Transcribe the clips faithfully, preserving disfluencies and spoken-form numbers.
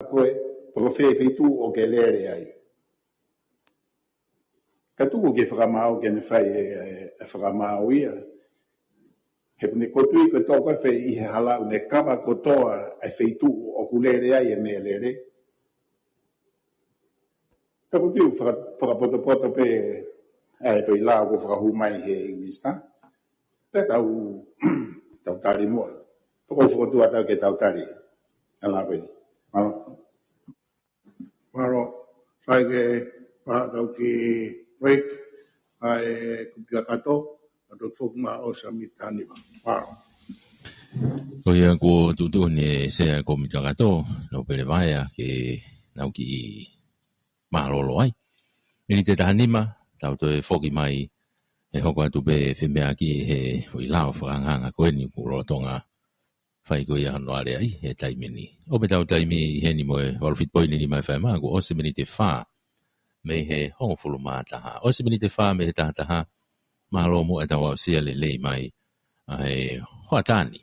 koe, pe ko fē feituʻu ʻoku ke lele ai. Ka tuku ke fakamaau ke ne fai e, e, e fakamaau ia. He ʻoku ne kotoa ko e toko ʻe fē ʻi he hala ʻoku ne kava kotoa e feituʻu ʻoku lele ai e meʻalele. Ka ʻoku ou faka-, fakapotopoto pē ʻa e foʻi lao ʻoku fakahū mai he Minisitā. Pea tau, tau tali muʻa. Pea ʻoku ou fokotuʻu atu ke tau tali. ʻA e lao ko eni. Mālō. Mālō. Sai ke, pea tau kiʻi break ʻa e kupu kakato, pea tau foki mai ʻo Samita Nima. Mālō. Ko ia kuo tuʻutuʻuni ʻe he Sea ʻo e Kōmiti Kakato, Nōpele Vaea, ke nau kiʻi mālōlō ai. Miniti ʻe taha nima, tau toe foki mai, ʻe hoko atu pē femeʻaʻaki he foʻi lao fakahangahangai ko eni kuo lolotonga fai ko ia hono aleaʻi he taimi ni. ʻOku pē tau taimi ʻi heni mo e valu fitu poini nima F M, kuo ʻosi miniti ʻe fā mei he hongofulu mā taha. ʻOsi miniti ʻe fā mei he taha taha, mālō muʻa ʻetau aʻusia lelei mai ʻa e hoʻatā ni.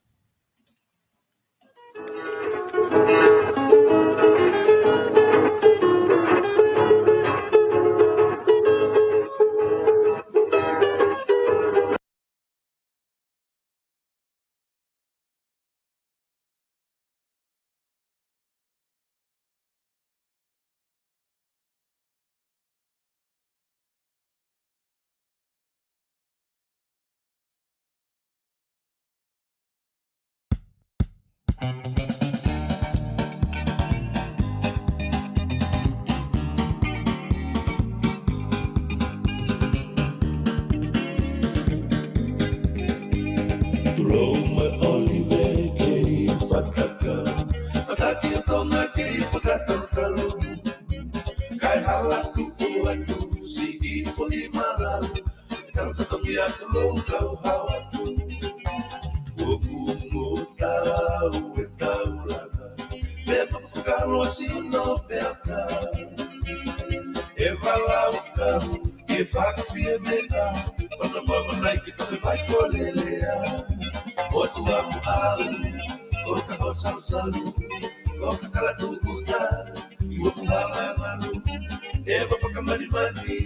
Tulou mo ʻOlive kei fataki. Fataki ʻa Tonga kei fakatokalo. Kae hala tuʻu atu siʻi foʻi malau. Tau fatongia tulou kau hao atu. ʻOku mou tau e taulanga. Pea mou fakaloa si ono pea ka. ʻE vala ʻo kau, ʻe fakafie mena. Fanongo mo nai ki toke vai ko lelea. ʻOtua mo au, ko ka ho salusalu, ko ka kala tuʻuta. Ua fuhala e manu, ʻe ma fakamanimani,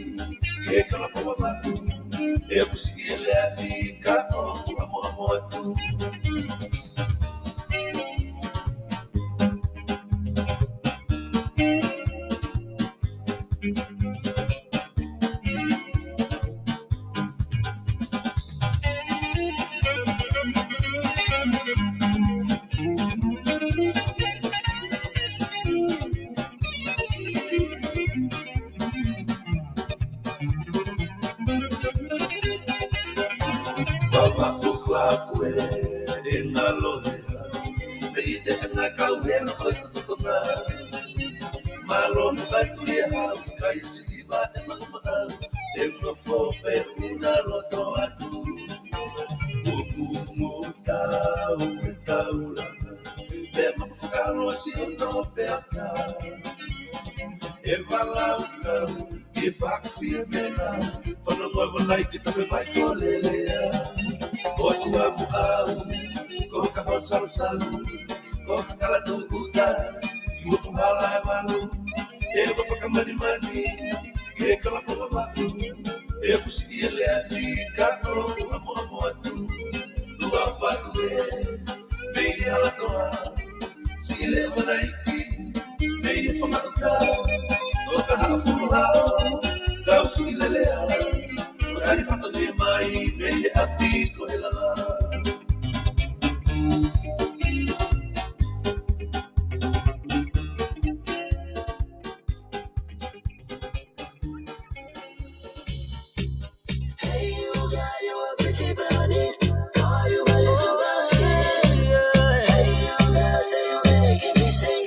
ʻe kala pova manu, ʻe musi ʻi he lea ni ka ʻoku ʻamoʻamo atu. Vavaʻu klapu ē, ʻe ngalo he hau. Mei te anga kau he loko i Totonga. Mālō mo kai tuli e hau, kai siliva ʻe maʻumaʻau. ʻE nofo pē ʻuna loto atu. ʻOku mou tau e taulanga. Pea mou fakaloa si ono pea ka. ʻE vala ʻo kau, ʻe fakafie mena. Fanongo mo nai ki toke vai ko lelea. ʻOtua mo au, ko ka ho salusalu, ko ka kala tuʻuta. Ua fuhala e manu, ʻe ma fakamanimani, ʻe kala pova manu. ʻE musi ʻi he lea ni ka ʻoku ʻamoʻamo atu. Ua fatu ē, mei he hala toa. Siʻi lea manaiki, mei he fanga ʻuta. ʻO ka haʻa fulu hao, kau siʻi lelea. Makani fatongia mai, mei he ʻapi ko e lala. Hey, you got your pretty brownie. Call you a little brown skin. Hey, you girl, say you're making me sing.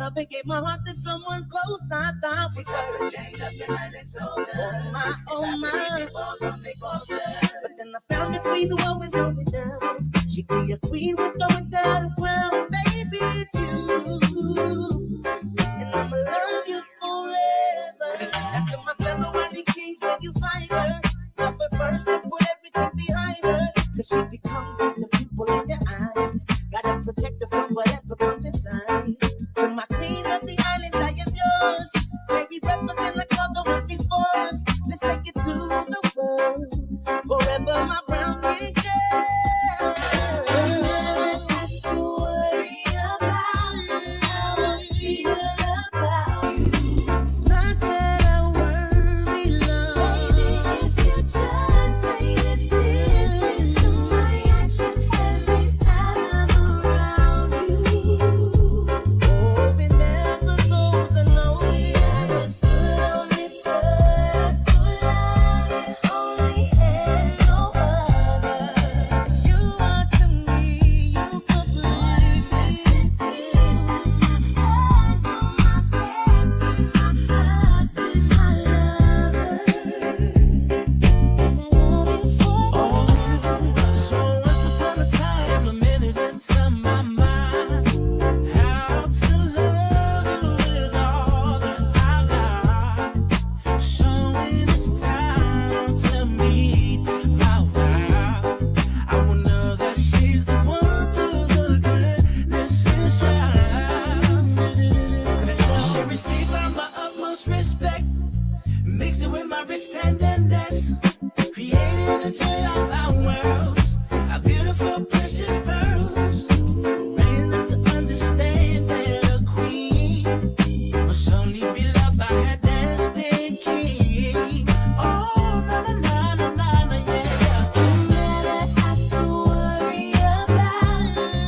Love and gave my heart to someone close, I thought was her. She tried to change up an island soldier. Oh my, oh my. But then I found a queen who always held it down. She be a queen with or without a crown. Baby, it's you. And I'ma love you forever. And to my fellow island kings, when you find her, love her first and put everything behind her. 'Cause she becomes like the pupil in your eyes. Gotta protect her from whatever comes inside. To my queen of the islands, I am yours. Baby, represent like all the ones before us. Let's take it to the world. Forever, my brown skin girl. Have to worry about how I feel about you. It's not that I worry, love. Baby, if you just pay attention to my actions every time I'm around you. Oh, it never goes unnoticed. See, I was put on this earth to love you. Only and no other. You are to me, you completely. Rest in peace, my eyes on my best friend, my husband, my lover. And I love you forever. So once upon a time, a minute into my mind, how to love you with all that I got. So when it's time to meet my wife, I will know that she's the one through the goodness and strife. She received my utmost respect, mix it with my rich tenderness, creating the joy of our worlds, our beautiful precious pearls. Raised up to understand that a queen must only be loved by her destined king. Oh, na, na, yeah. You never have to worry about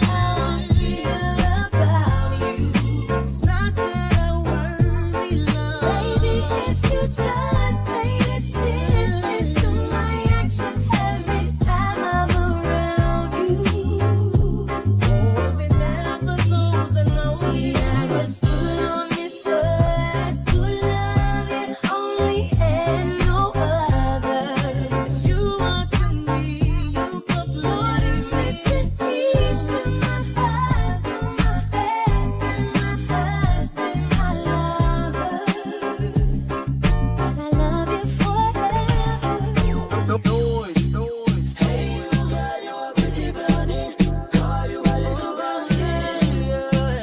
how I feel about you. It's not that I worry, love. Baby, if you just pay attention to my actions every time I'm around you. Oh, it never goes unnoticed. See, I was put on this earth to love you, only and no other. You are to me, you completely. Rest in peace to my husband, my best friend, my husband, my lover. And I love you forever. No, no, noise, noise. Hey, you girl, you are pretty brownie. Call you a little brown skin.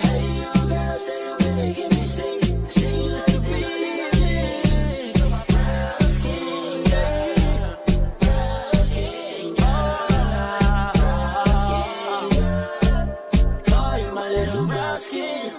Hey, you girl, say you really give me sing, sing like a pretty evening. Brown skin girl, brown skin girl, brown skin girl. Call you my little brown skin.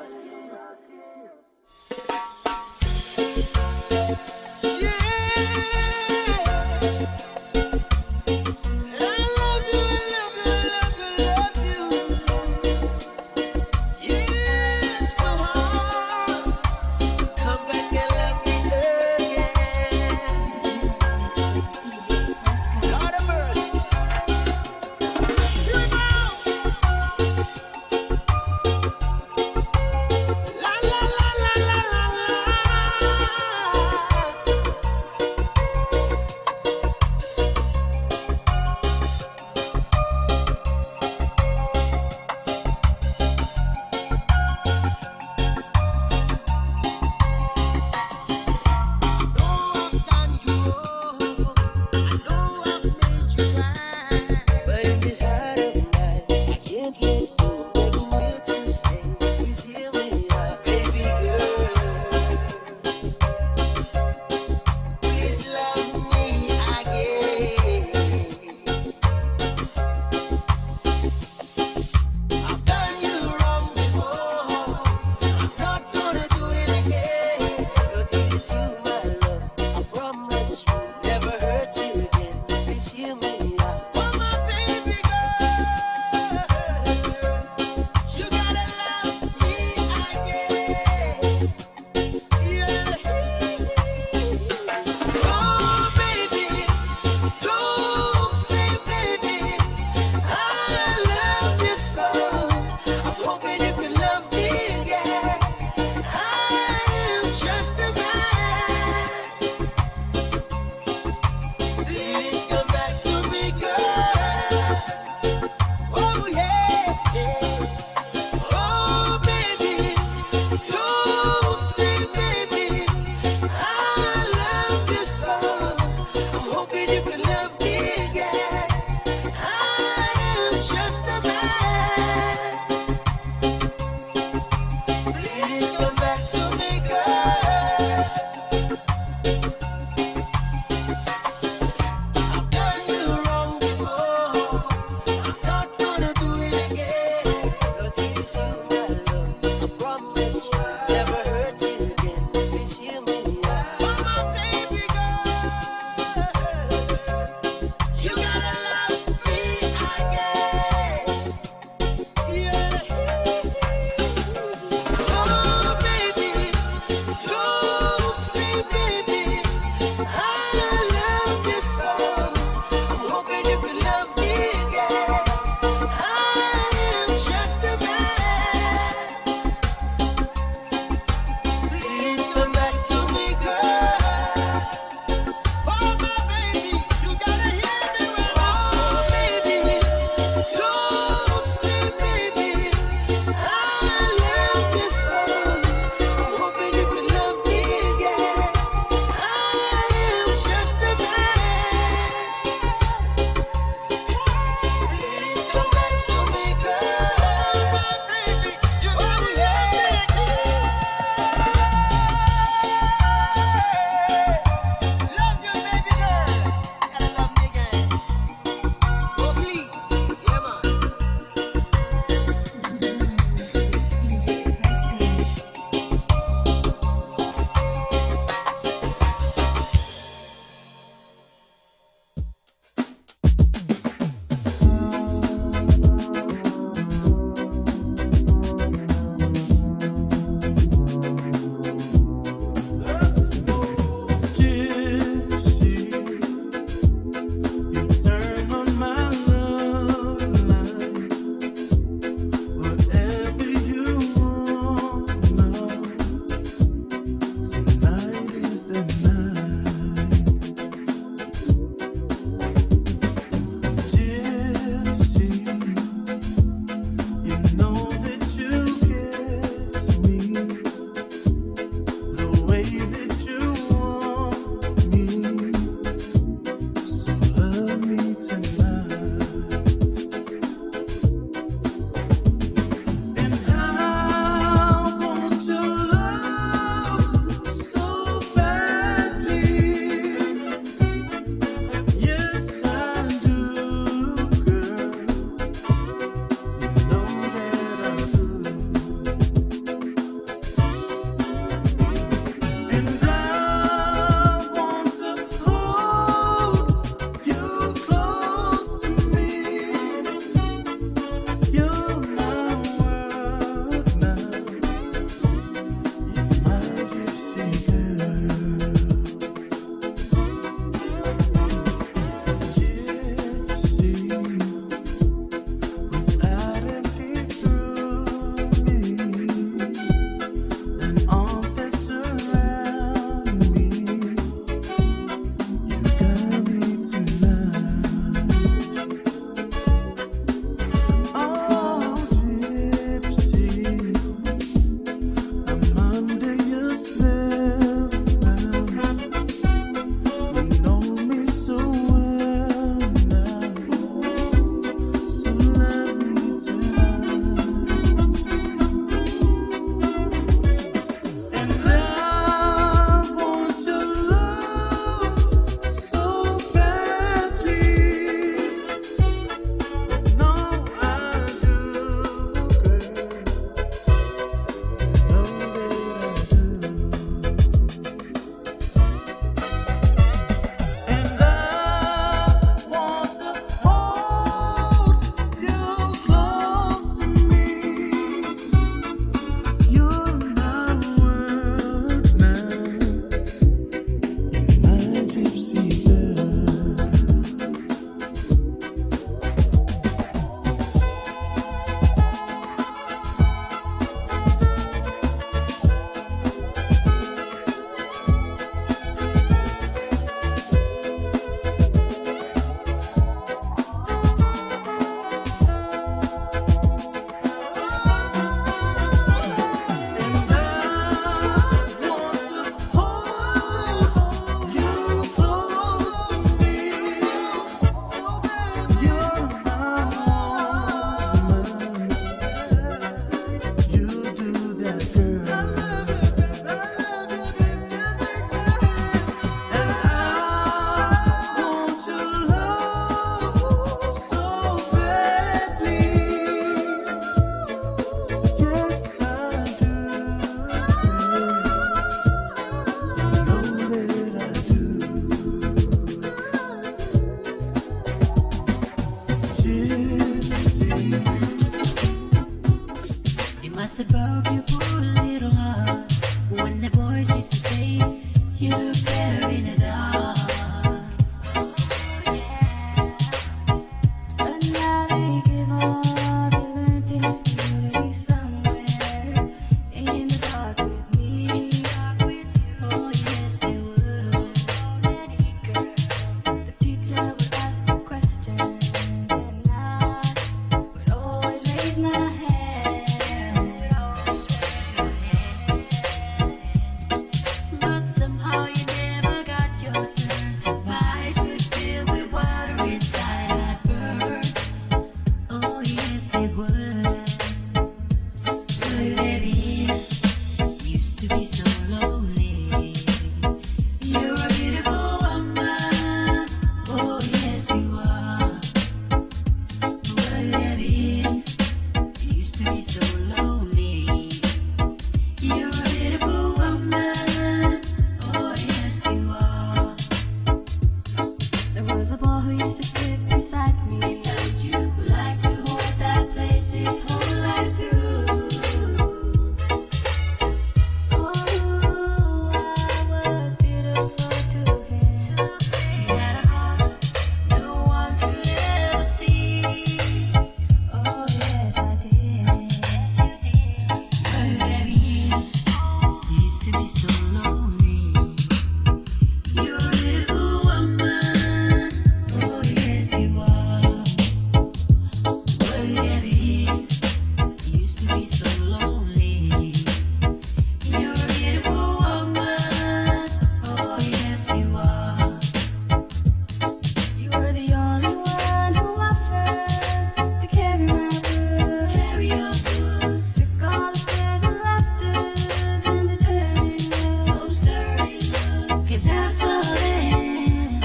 That's all they have.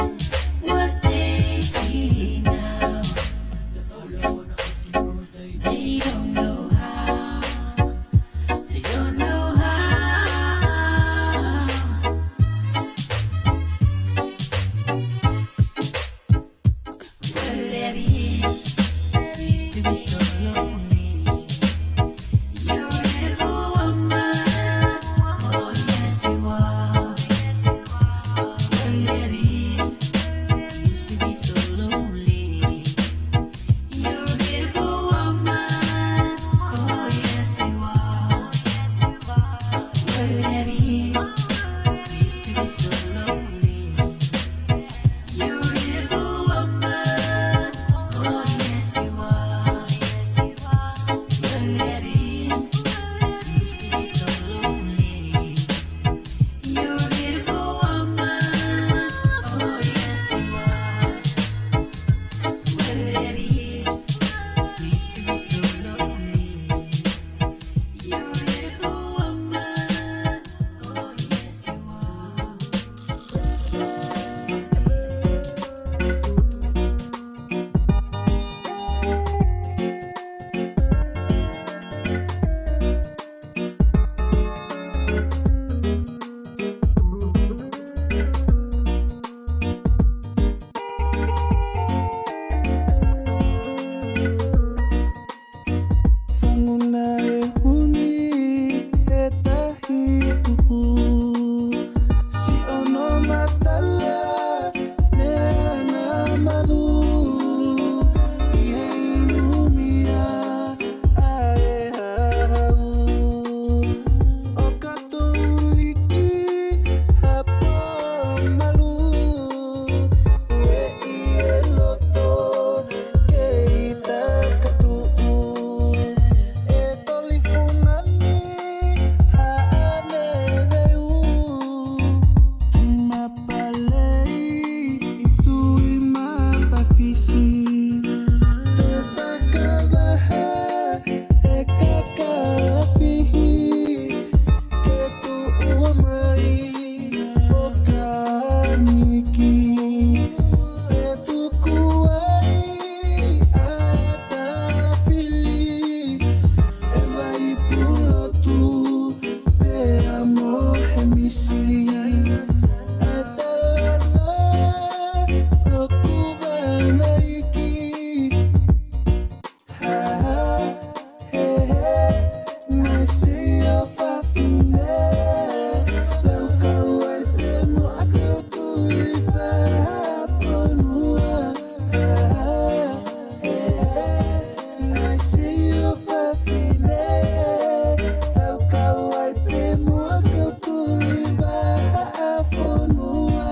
What they see now. They don't know how. They don't know how. Where have you been? Used to be so lonely. You're a beautiful woman. Oh, yes, you are. Where have you been? Used to be so lonely. You're a beautiful woman. Oh, yes, you are. Where have you been? Used to be so lonely. You're a beautiful woman. Oh, yes, you are. Where have you been? Used to be so lonely. You're a beautiful woman. Oh, yes, you are. Where have you been? Used to be so lonely. You're a beautiful woman. Oh, yes, you are. Fanguna e huni he tahi uhu. Siʻono matala ne anga malu. ʻI he inumia ʻa e hahau. ʻO ka tuliki ha pō malu. Ueʻi e loto kei takatuʻu. E toli fungani haʻane veu. Tuma palei i tui mapafisi. Te fakavahe e kakalafihi. Ke tuʻu mai ʻo kaniki. Ke tuku ai ʻa e talafili. E vai pulotu pea mo e misi. ʻA e talanoa ʻoku vanaiki. Ha, ha, he, he, naʻe sio fafine. Laukau ai pē mo ʻakau tuli faʻafonua. Ha, ha, he, he, naʻe sio fafine. Laukau ai pē mo ʻakau tuli faʻafonua.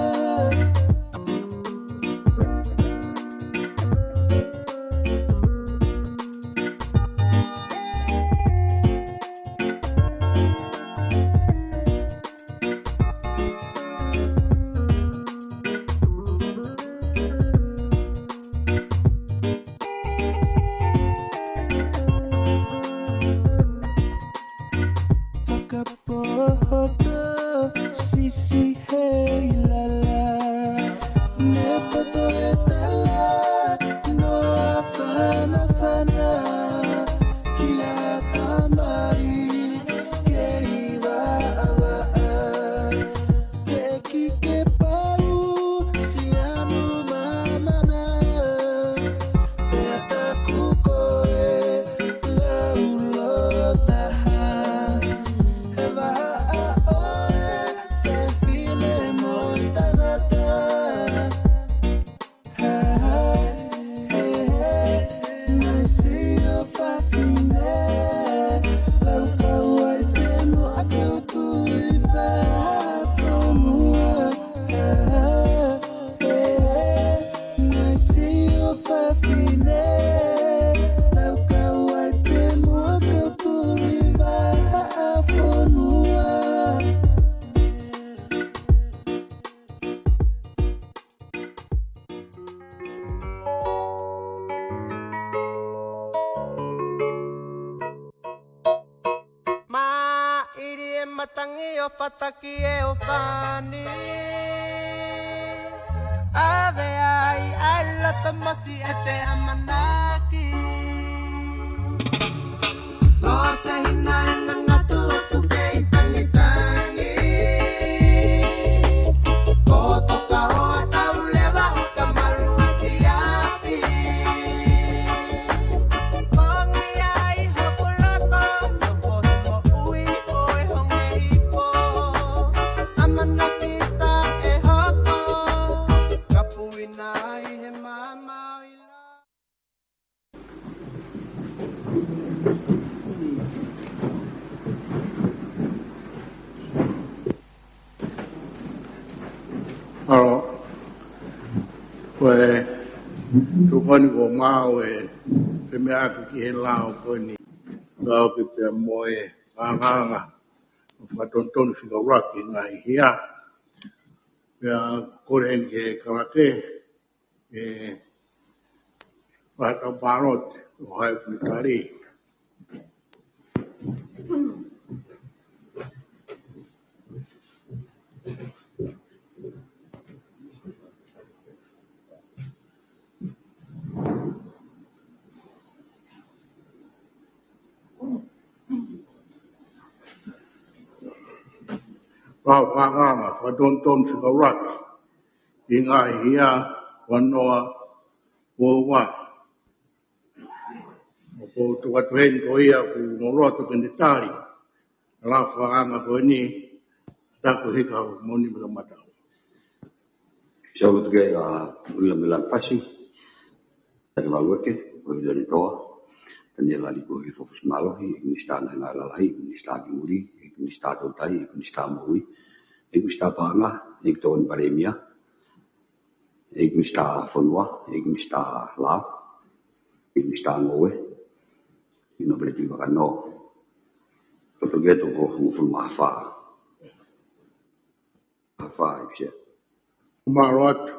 Fakapohopo sisi he ilala. Ne poto e tala noa fanafana. Kia tamai kei vaʻavaʻa. Ke kikepau sianu mamana. Pea taku ko e laulo taha. He vahaʻa ʻo e fefine mo e tangata. Ha, ha, he, he, naʻe sio fafine. Laukau ai pē mo ʻakau tuli faʻafonua. Ha, ha, he, he, naʻe sio fafine. Laukau ai pē mo ʻakau tuli faʻafonua. Maʻiri e matangi ʻo fataki e ʻofani. Tatamasi ʻete ʻamanaki. Lose hina e ngangatu atu kei tangitangi. Ko toka o tau leva o ka malu afiafi. Kongi ai hoku loto, nofo he moʻui ʻo e honge ifo. ʻAmanaki taʻehoko, ka puina ai he maama ʻo ila. ʻAlo, ko e tuʻu ko eni kuo maau e femeʻaʻaki ki he lao ko eni. Lao ki pea mo e nganganga. Fakatonutonu fika ʻuluaki ngaahi hia. Pea kole heni ke kalake, e, fakaʻatā paloti, ʻo hai puni tali. Pau nganganga, fakatonutonu fika ʻuluaki. ʻI he ngaahi hia, ua noa, ua ua. ʻOku ou tuku atu heni ko ia ʻoku ou loto ke ne tali. Lao fakaanga ko eni, taku hika moni maka mata. Sau atu ke a Uila Mela Fasi, Tani Valueke, ʻo Hilani Toa, Taniela Liku Hifo Fusi Mālohi, Minisitā Ngaahi Lalahi, Minisitā Kimuli, Minisitā Toutai, Minisitā Moʻui, Minisitā Paʻanga, ʻEiki Tokoni Palēmia, ʻEiki Minisitā Fonua, ʻEiki Minisitā Lao, ʻEiki Minisitā Ngoue, ʻEiki Nōpeleti Vakanoa. Toto ke toko hongofulu mā fā. Mā fā ʻEiki Sea. Mālō atu.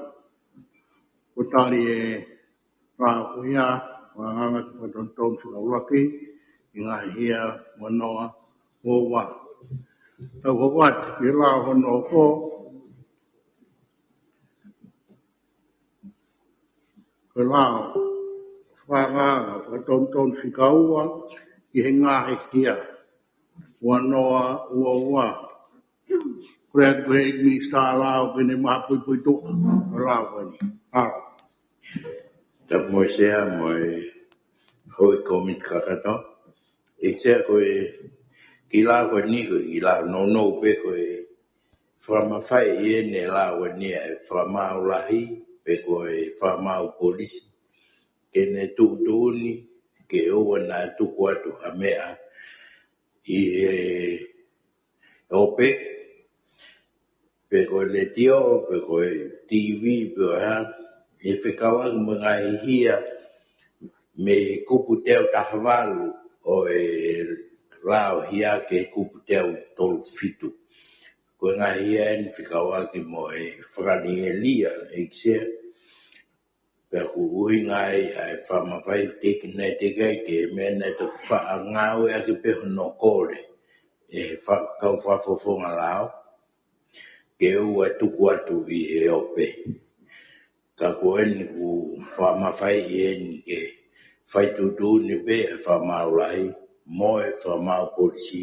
Ko e tali e lao ko ia, nganganga ki he fakatonutonu fika ʻuluaki, ʻi he ngaahi hia, ua noa, ua ua. Tau hoko atu ki he lao hono hoko, ko e lao fakaanga, fakatonutonu fika ua, ʻi he ngaahi hia, ua noa, ua ua. Kole atu ki he ʻEiki Minisitā Lao ke ne maʻu puipuituʻa, ko e lao ko eni. Lao. Tapu mo e Sea, mo e houʻeiki kōmiti kakato. ʻEiki Sea, ko e kiʻi lao ko eni, ko e kiʻi lao nounou pē, ko e fakamafai ʻeni e lao ko eni ʻa e fakamaau lahi, pe ko e fakamaau polisi. Ke ne tuʻutuʻuni, ke ʻoua naʻa tuku atu ha meʻa ʻi he ope, pe ko e letiō, pe ko e TV, pe ko e hā, ʻe fekauʻaki mo e ngaahi hia mei he kupu teau taha valu ʻo e lao hia ki he kupu teau tolu fitu. Ko e ngaahi hia ʻeni fekauʻaki mo e fakalielia, ʻEiki Sea. Pea ko e ʻuhinga ia ʻa e fakamafai, teʻeki, naʻe teʻeki ai ke meʻa, naʻe toki faʻa ngāueʻaki pē hono kole ʻe he fa-, kau fakafofonga lao ke ʻoua tuku atu ʻi he ope. Ka ko eni kuo fakamafai ʻeni ke fai tuʻutuʻuni pē ʻa e fakamaau lahi mo e fakamaau polisi,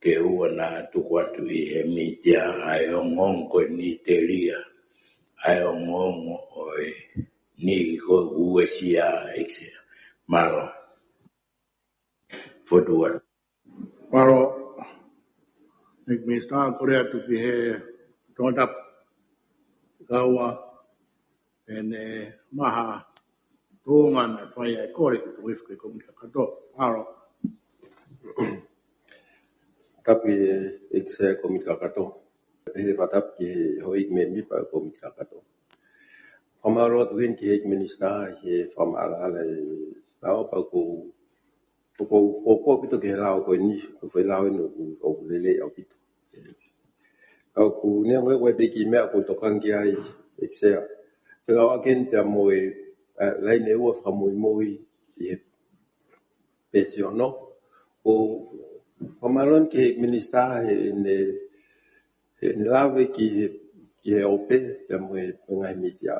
ke ʻoua naʻa tuku atu ʻi he mītia ʻa e ongoongo ko eni, telia ʻa e ongoongo ʻo e niʻihi ko ē ʻoku uesia, ʻEiki Sea. Mālō. Fotu atu. Mālō. ʻEiki Minisitā, kole atu ki he Tongatapu. Kaua ʻene maha tōngana fai ai kole ki tuʻu ifu ke kōmiti kakato. Mālō. Tapu ʻEiki Sea kōmiti kakato. Pehē fakatapu ki he houʻeiki mēmipa kōmiti kakato. Fakamālō atu heni ki he ʻEiki Minisitā he fakamaʻalaʻala e lao pea ʻoku ou, ʻoku ou, ʻoku ou ʻaupito ki he lao ko eni, ko e foʻi lao eni ʻoku, ʻoku lelei ʻaupito. Ka ʻoku neongo ʻeku ʻai pē kiʻi meʻa ʻoku ou tokanga ki ai, ʻEiki Sea. Fekauʻaki eni pea mo e, ʻa, laine ua fakamuimui ʻi he peesi ono. ʻOku ou fakamālō atu ki he Minisitā heʻene, heʻene lave ki he, ki he ope pea mo e, mo e ngaahi mītia.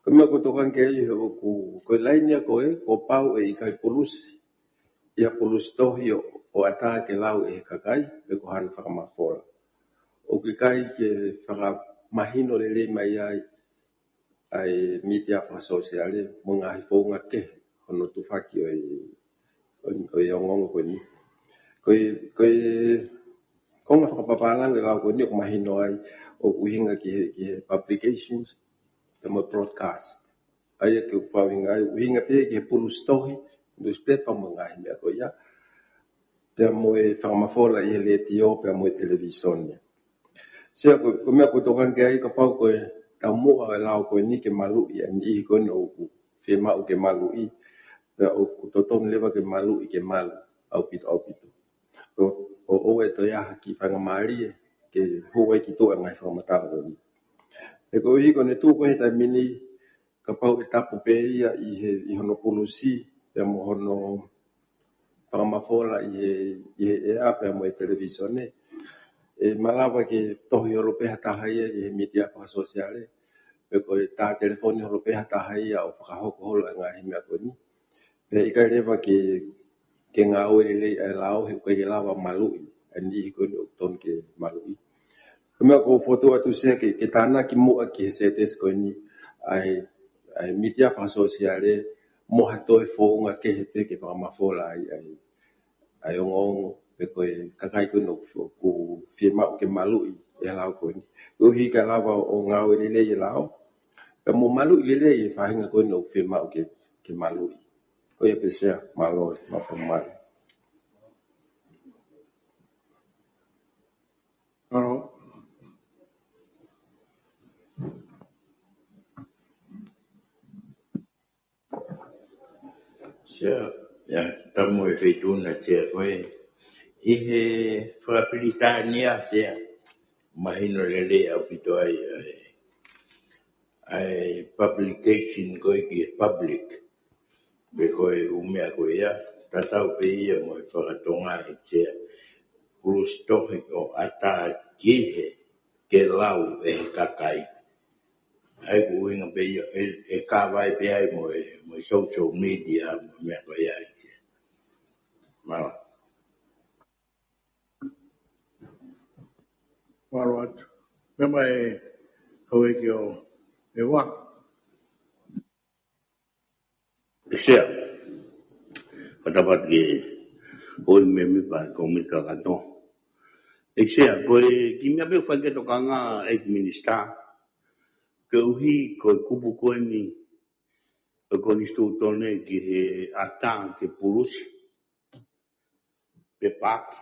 Ko e meʻa ʻoku ou tokanga ki ai ʻoku, ko e laine ia ko ē, kuo pau ʻe ʻikai pulusi, ʻi ha pulusi tohi ʻo, ʻo ʻatā ke lau ʻe he kakai, pe ko hano fakamafola. ʻOku ʻikai ke fakamahino lelei mai ai ʻa e mītia fakasōsiale mo e ngaahi founga kehe hono tufaki ʻo e, ʻo e, ʻo e ongoongo ko eni. Ko e, ko e konga fakapapālangi ʻo e lau ko eni ʻoku mahino ai ʻoku ʻuhinga ki he, ki he publications, pea mo e broadcast. ʻA ia ke u fakaʻuhinga ai, ʻuhinga pē ki he pulusi tohi, newspaper mo e ngaahi meʻa ko ia. Pea mo e fakamafola ʻi he letiō, pea mo e televīsone. Sea ko, ko e meʻa ʻoku ou tokanga ki ai kapau ko e taumuʻa ʻo e lao ko eni ke maluʻi ʻa e niʻihi ko eni ʻoku fiemaʻu ke maluʻi, pea ʻoku totonu leva ke maluʻi ke malu ʻaupito ʻaupito. ʻO, ʻo, ʻoua ʻe toe ʻi ai ha kiʻi faingamālie ke hū ai ki tuʻa e ngaahi fakamatala ko eni. He koeʻuhi ko ʻene tuʻu ko ē he taimi ni, kapau ʻe tapu pē ia ʻi he, ʻi hono pulusi, pea mo hono fakamafola ʻi he, ʻi he ʻea pea mo e televīsone, ʻe malava ke tohi holo pē ha taha ia ʻi he mītia fakasōsiale, pe ko e tā telefoni holo pē ha taha ia ʻo fakahoko holo e ngaahi meʻa ko eni. Pea ʻikai leva ke, ke ngāue lelei ʻa e lao he ʻoku ʻikai ke lava maluʻi ʻa e niʻihi ko eni ʻoku totonu ke maluʻi. Ko e meʻa ʻoku ou fokotuʻu atu Sea ke, ke tānaki muʻa ki he sētesi ko eni ʻa e, ʻa e mītia fakasōsiale mo ha toe founga kehe pē ke fakamafola ai ʻa e, ʻa e ongoongo pe ko e kakai ko eni ʻoku, ʻoku fiemaʻu ke maluʻi ʻe he lao ko eni. Koeʻuhi ka lava ʻo ngāue lelei e lao, pea mo maluʻi lelei e faʻahinga ko eni ʻoku fiemaʻu ke, ke maluʻi. Ko ia pē Sea, mālō, mālō, mālō. Mālō. Sea, ia, tamu e feituʻu na Sea ko ē. ʻI he fakapilitānia Sea, mahino lelei ʻaupito ai, ʻa e, ʻa e publication ko ē ki he public. Pe ko e ʻū meʻa ko ia, tatau pē ia mo e fakatonga ʻe Sea. Pulusi tohi ʻo ʻatā ki he ke lau ʻe he kakai. ʻA ia ko e ʻuhinga pē ia, ʻe, ʻe kavai pē ai mo e, mo e social media, mo e meʻa ko ia ʻe Sea. Mālō. Mālō atu. Meʻa mai, houʻeiki ʻo e wa. ʻE Sea, fatafata ke hoi mēmipa e kōmiti kakato. ʻE Sea, ko e kiʻi meʻa pē ʻoku fai ki ai e tokanga ʻa e Minisitā, koeʻuhi ko e kupu ko eni ʻo e Konisitūtone ki he ʻatā ke pulusi pe paaki.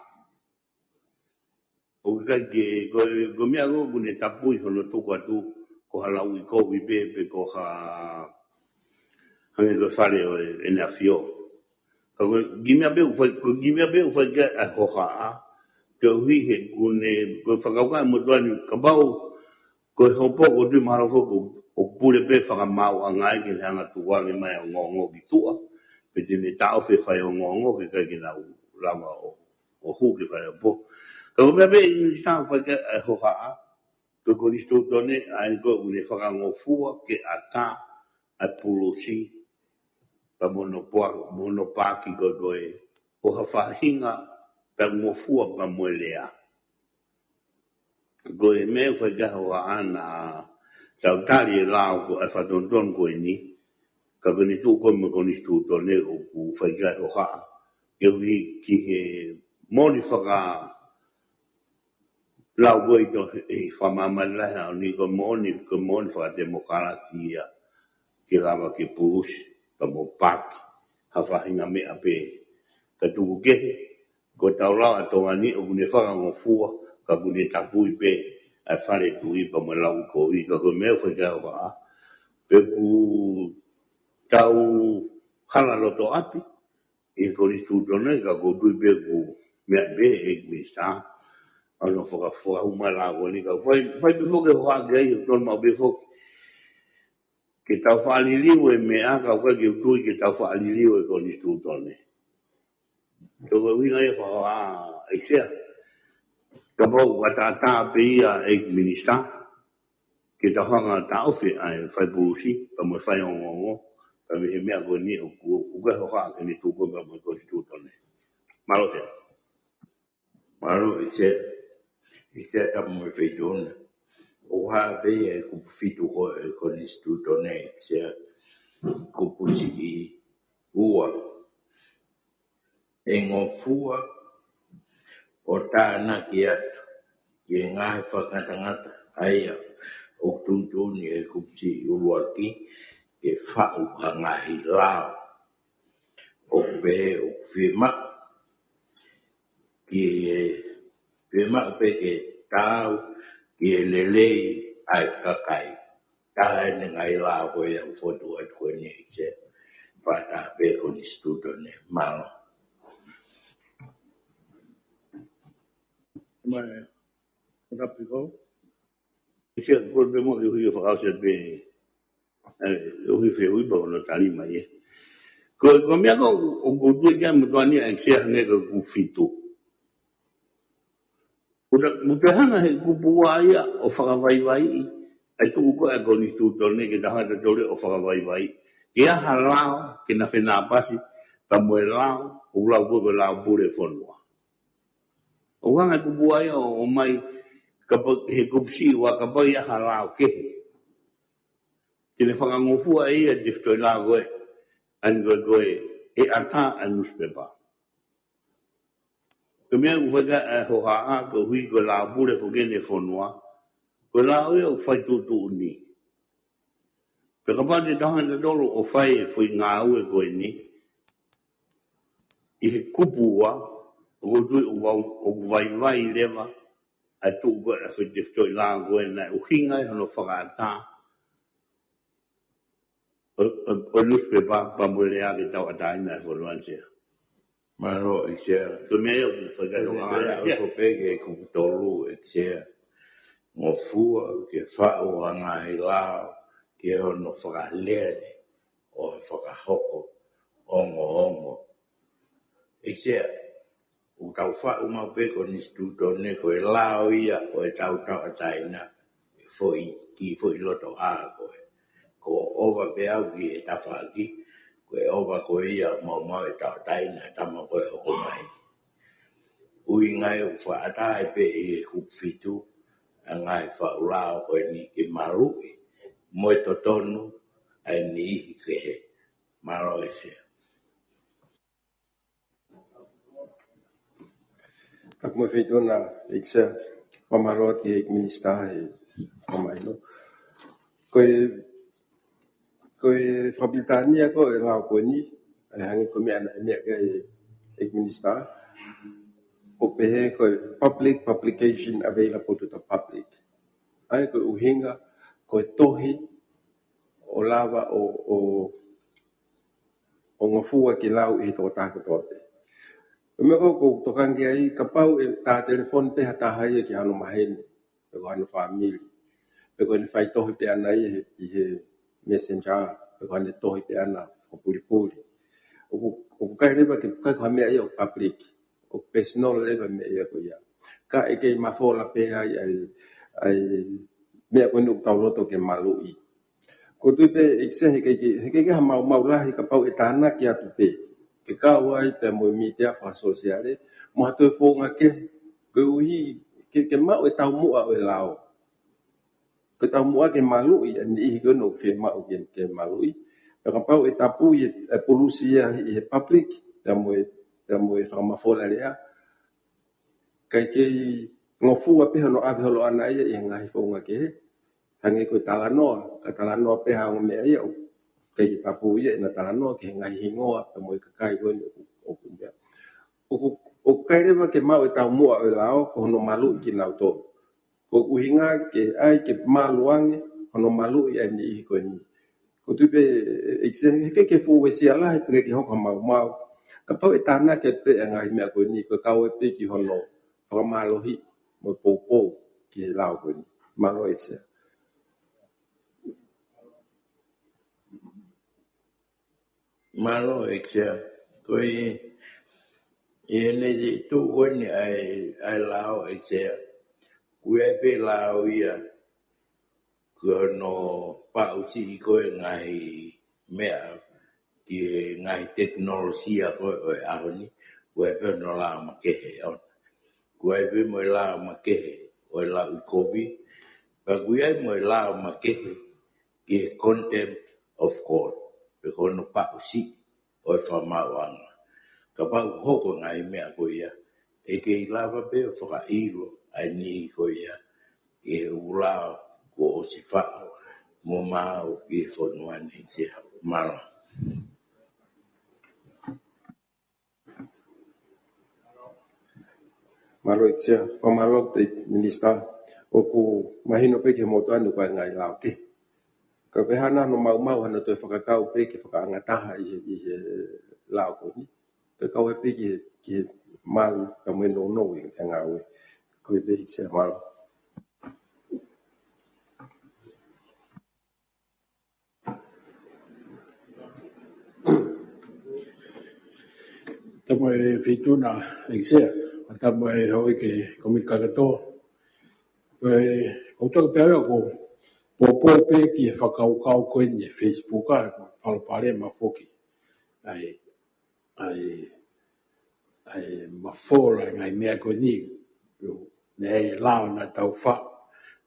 ʻOku ʻikai ke, ko e, ko e meʻa ko ē ʻoku ne tapui hono tuku atu, ko ha lauʻikovi pē, pe ko ha hangē ko e fale ʻo e, ʻEne ʻAfio. Ka ko e kiʻi meʻa pē ʻoku fai, ko e kiʻi meʻa pē ʻoku fai ki ai e hohaʻa, koeʻuhi he ʻoku ne, ko e fakakaukau ʻa e motuʻa ni kapau ko e hopo ʻoku ou tui mahalo foki ʻoku pule pē fakamaauʻanga ia ke ne hanga ʻo tukuange mai e ongoongo ki tuʻa, pe te ne taʻofi e faiongoongo ke ʻikai ke nau lava ʻo ʻo hū ke fai hopo. Ka ko e meʻa pē ʻe Minisitā ʻoku fai ki ai e hohaʻa, ko e Konisitūtone ʻa eni ko ē ʻoku ne fakangofua ke ʻatā ʻa e pulusi, pea mo hono poa-, mo hono paaki ko ē ko ē, ʻo ha faʻahinga pea ngofua pea mo e lea. Ko e meʻa ʻoku fai ki ai e hohaʻa naʻa tau tali e lao ko e fakatonutonu ko eni, ka ko ʻene tuʻu ko ē mo e Konisitūtone ʻoku fai ki ai e hohaʻa. Koeʻuhi ki he moʻoni fakalau ko ē ʻi to-, ʻi he fakamāmani lahi ʻaho ni ko e moʻoni, ko e moʻoni fakatemokalati ia ke lava ke pulusi, pea mo paaki, ha faʻahinga meʻa pē. Ka tuku kehe, ko e tau lao ʻa Tonga ni ʻoku ne fakangofua, ka ʻoku ne tapui pē ʻa e fale tui pea mo e lauʻikovi, ka ko e meʻa ʻoku fai ki ai e hohaʻa. Pe ʻoku tau hala loto ʻapi ʻi he Konisitūtone, ka ʻoku ou tui pē ʻoku meʻa pē ʻe Minisitā ʻa hono faka-, fakahū mai e lao ko eni, ka fai, fai pē foki e hohaʻa ki ai, ʻoku totonu maʻu pē foki ke tau faʻa liliu e meʻa, ka ʻoku ʻikai ke u tui ke tau faʻa liliu e Konisitūtone. Ko e ʻuhinga ia e fakahohaʻa ʻe Sea. Kapau ʻoku ʻataʻatā pē ia ʻe Minisitā, ke tau hanga ʻo taʻofi ʻa e fai pulusi, pea mo e fai ongoongo, pea mei he meʻa ko eni ʻoku, ʻoku ʻikai hohaʻa ke ne tuku pea mo e konisitūtone. Mālō Sea. Mālō ʻEiki Sea, ʻEiki Sea, tapu mo e feituʻu na. ʻOku hā pē ia ʻe he kupu fitu ko e konisitūtone ʻEiki Sea, kupu siʻi ua. ʻE ngofua ʻo tānaki atu ki he ngaahi fakangatangata ʻa ia ʻoku tuʻutuʻuni ʻe he kupu siʻi ʻuluaki ke faʻu ha ngaahi lao. ʻOku pehē ʻoku fiemaʻu ki he, fiemaʻu pē ke taau ki he lelei ʻa e kakai. Taha eni e ngaahi lao ko ia ʻoku fotu atu ko eni ʻEiki Sea. Fakataha pē konisitūtone. Mālō. Mai, ʻo tapu ko. ʻEiki Sea, ko e pē mo e ʻuhi ʻo fakaʻosi pē, ē, ʻuhi fehuʻi pea ʻoku ou tali mai, ē. Ko, ko e meʻa ko, ʻoku ou tui ki ai mo tuani ʻEiki Sea hangē ko e kupu fitu. Uta, mo pehē ʻa e kupu ua ia ʻo fakavaivaiʻi, ʻa e tuʻu ko ē ʻa e konisitūtone ke tau hanga ʻo tole ʻo fakavaivaiʻi. Ke ʻi ai ha lao, ke na fenāpasi, pea mo e lao, ʻoku lau ko ē ko e lao pule fonua. ʻOku hanga ʻe he kupu ua ia ʻo, ʻo ʻomai, kapau, he kupu siʻi ua kapau ʻe ʻi ai ha lao kehe. Ke ne fakangofua ʻe ia e tefitoʻi lao ko ē, ʻa eni ko ē ko e, ʻe ʻatā ʻa e newspaper. Ko e meʻa ʻoku fai ki ai e hohaʻa, koeʻuhi ko e lao pule foki eni ʻo e fonua, ko e lao ia ʻoku fai tuʻutuʻuni. Pea kapau te tau hanga ʻo tolo ʻo fai e foʻi ngāue ko eni, ʻi he kupu ua, ʻoku ou tui ʻoku vau-, ʻoku vaivai leva, ʻa e tuʻu ko ē ʻa e foʻi tefitoʻi lao ko ē naʻe ʻuhinga ai hono fakaʻatā ʻo, ʻo, ʻo e newspaper pea mo e lea ke tauʻatāina e fonua ʻEiki Sea. Mālō ʻEiki Sea. Ko e meʻa ia ʻoku fai ki ai e hohaʻa ʻEiki Sea. Ko e meʻa ia ʻoku fai ki he kupu tolu ʻEiki Sea. Ngofua ke faʻu ha ngaahi lao ki hono fakalele ʻo fakahoko ongoongo. ʻEiki Sea, ʻoku tau faʻu maʻu pē konisitūtone ko e lao ia ʻo ʻetau tauʻatāina e foʻi, kiʻi foʻi loto ʻā ko ē. Ko ʻova pē au ki he tafaʻaki, ko e ʻova ko ia ʻo maumau e tauʻatāina e tama ko ē ʻoku hoko mai. ʻUhinga ia ʻoku fakaʻatā ai pē ʻi he kupu fitu ʻa e ngaahi faʻu lao ko eni ke maluʻi mo e totonu ʻa e niʻihi kehe. Mālō ʻEiki Sea. Tapu mo e feituʻu na ʻEiki Sea, fakamālō ki he ʻEiki Minisitā he fakamahino. Ko e, ko e fakapilitānia ko e lao ko eni, ʻa e hangē ko e meʻa naʻe meʻa ki ai e ʻEiki Minisitā, ʻo pehē ko e public publication available to the public. ʻA ia ko e ʻuhinga, ko e tohi ʻo lava ʻo, ʻo, ʻo ngofua ke lau ʻe he tokotaha kotoa pē. Ko e meʻa ko ē ʻoku ou tokanga ki ai, kapau ʻe tā telefoni pē ha taha ia ki hano maheni, pe ko hano fāmili, pe ko ʻene fai tohi pē ʻana ia he, ʻi he messenger, pe ko ʻene tohi pē ʻana fakapulipuli. ʻOku, ʻoku ʻikai leva ke, ʻikai ko ha meʻa ia ʻoku public. ʻOku personal leva e meʻa ia ko ia. Ka ʻe kei mafola pē ai ʻa e, ʻa e meʻa ko eni ʻoku tau loto ke maluʻi. ʻOku ou tui pē ʻEiki Sea he ʻikai ke, he ʻikai ke ha maumau lahi kapau ʻe tānaki atu pē. Ke kau ai pē mo e mītia fakasōsiale, mo ha toe founga kehe, koeʻuhi ke, ke maʻu e taumuʻa ʻo e lao. Ko e taumuʻa ke maluʻi ʻa e niʻihi ko ē ʻoku fiemaʻu ke, ke maluʻi. Pea kapau ʻe tapu ʻi he, ʻe pulusi ia ʻi he public, pea mo e, pea mo e fakamafola lea. Kae kei ngofua pē hono ʻave holo ʻana ia ʻi he ngaahi founga kehe. Hangē ko e talanoa, ka talanoa pē ha ongo meʻa ia ʻoku ʻikai ke tapu ia ʻena talanoa ki he ngaahi hingoa, pea mo e kakai ko eni ʻoku, ʻoku meʻa. ʻOku, ʻoku ʻikai leva ke maʻu e taumuʻa ʻo e lao, ko hono maluʻi kinautolu. Ko e ʻuhinga ke ʻai ke malu ange hono maluʻi ʻa e niʻihi ko eni. ʻOku ou tui pē ʻEiki Sea he ʻikai ke fuʻu uesia lahi pe ʻikai ke hoko ha maumau. Kapau ʻe tānaki atu pē ʻa e ngaahi meʻa ko eni, ko e kau ai pē ki hono fakamālohi mo e poupou ki he lao ko eni. Mālō ʻEiki Sea. Mālō ʻEiki Sea. Ko e, ʻi heʻene tuʻu ko eni ʻa e, ʻa e lao ʻEiki Sea. Ko e pē lao ia. ko hono paʻusiʻi ko ē ngaahi meʻa ki he ngaahi tekinolosia ko ē ʻo e ʻaho ni, ko e pē hono lao makehe ʻona. Ko e pē mo e lao makehe ʻo e lauʻikovi, pea ko e ai mo e lao makehe ki he contempt of court, pe ko hono paʻusiʻi ʻo e fakamaauʻanga. Kapau ʻoku hoko ngaahi meʻa ko ia, ʻe kei lava pē ʻo fakaʻilo ʻa e niʻihi ko ia ʻi he ʻū lao kuo ʻosi faʻu mo maau ʻi he fonua ni. Sea, mālō. Mālō ʻEiki Sea, fakamālō ʻEiki Minisitā. ʻOku mahino pē ki he motuʻa ni ko e ngaahi lao kehe. Ka ko e hā nai hono maumau hano toe fakakau pē ke fakaangataha ʻi he, ʻi he lao ko eni. Ke kau ai pē ki he, ki he malu ka mo e nounou ʻi he ngāue. Ko ia pē ʻEiki Sea, mālō. Tama e Feituʻu na ʻEiki Sea, tama e houʻeiki Komiti Kakato. Ko e, ʻoku ou toki pehē au ʻoku poupou pē ki he fakakaukau ko eni ʻi he Facebook, ʻa e palopalema foki ʻa e, ʻa e, ʻa e mafola e ngaahi meʻa ko eni. Naʻe ʻi ai e lao naʻa tau faʻu,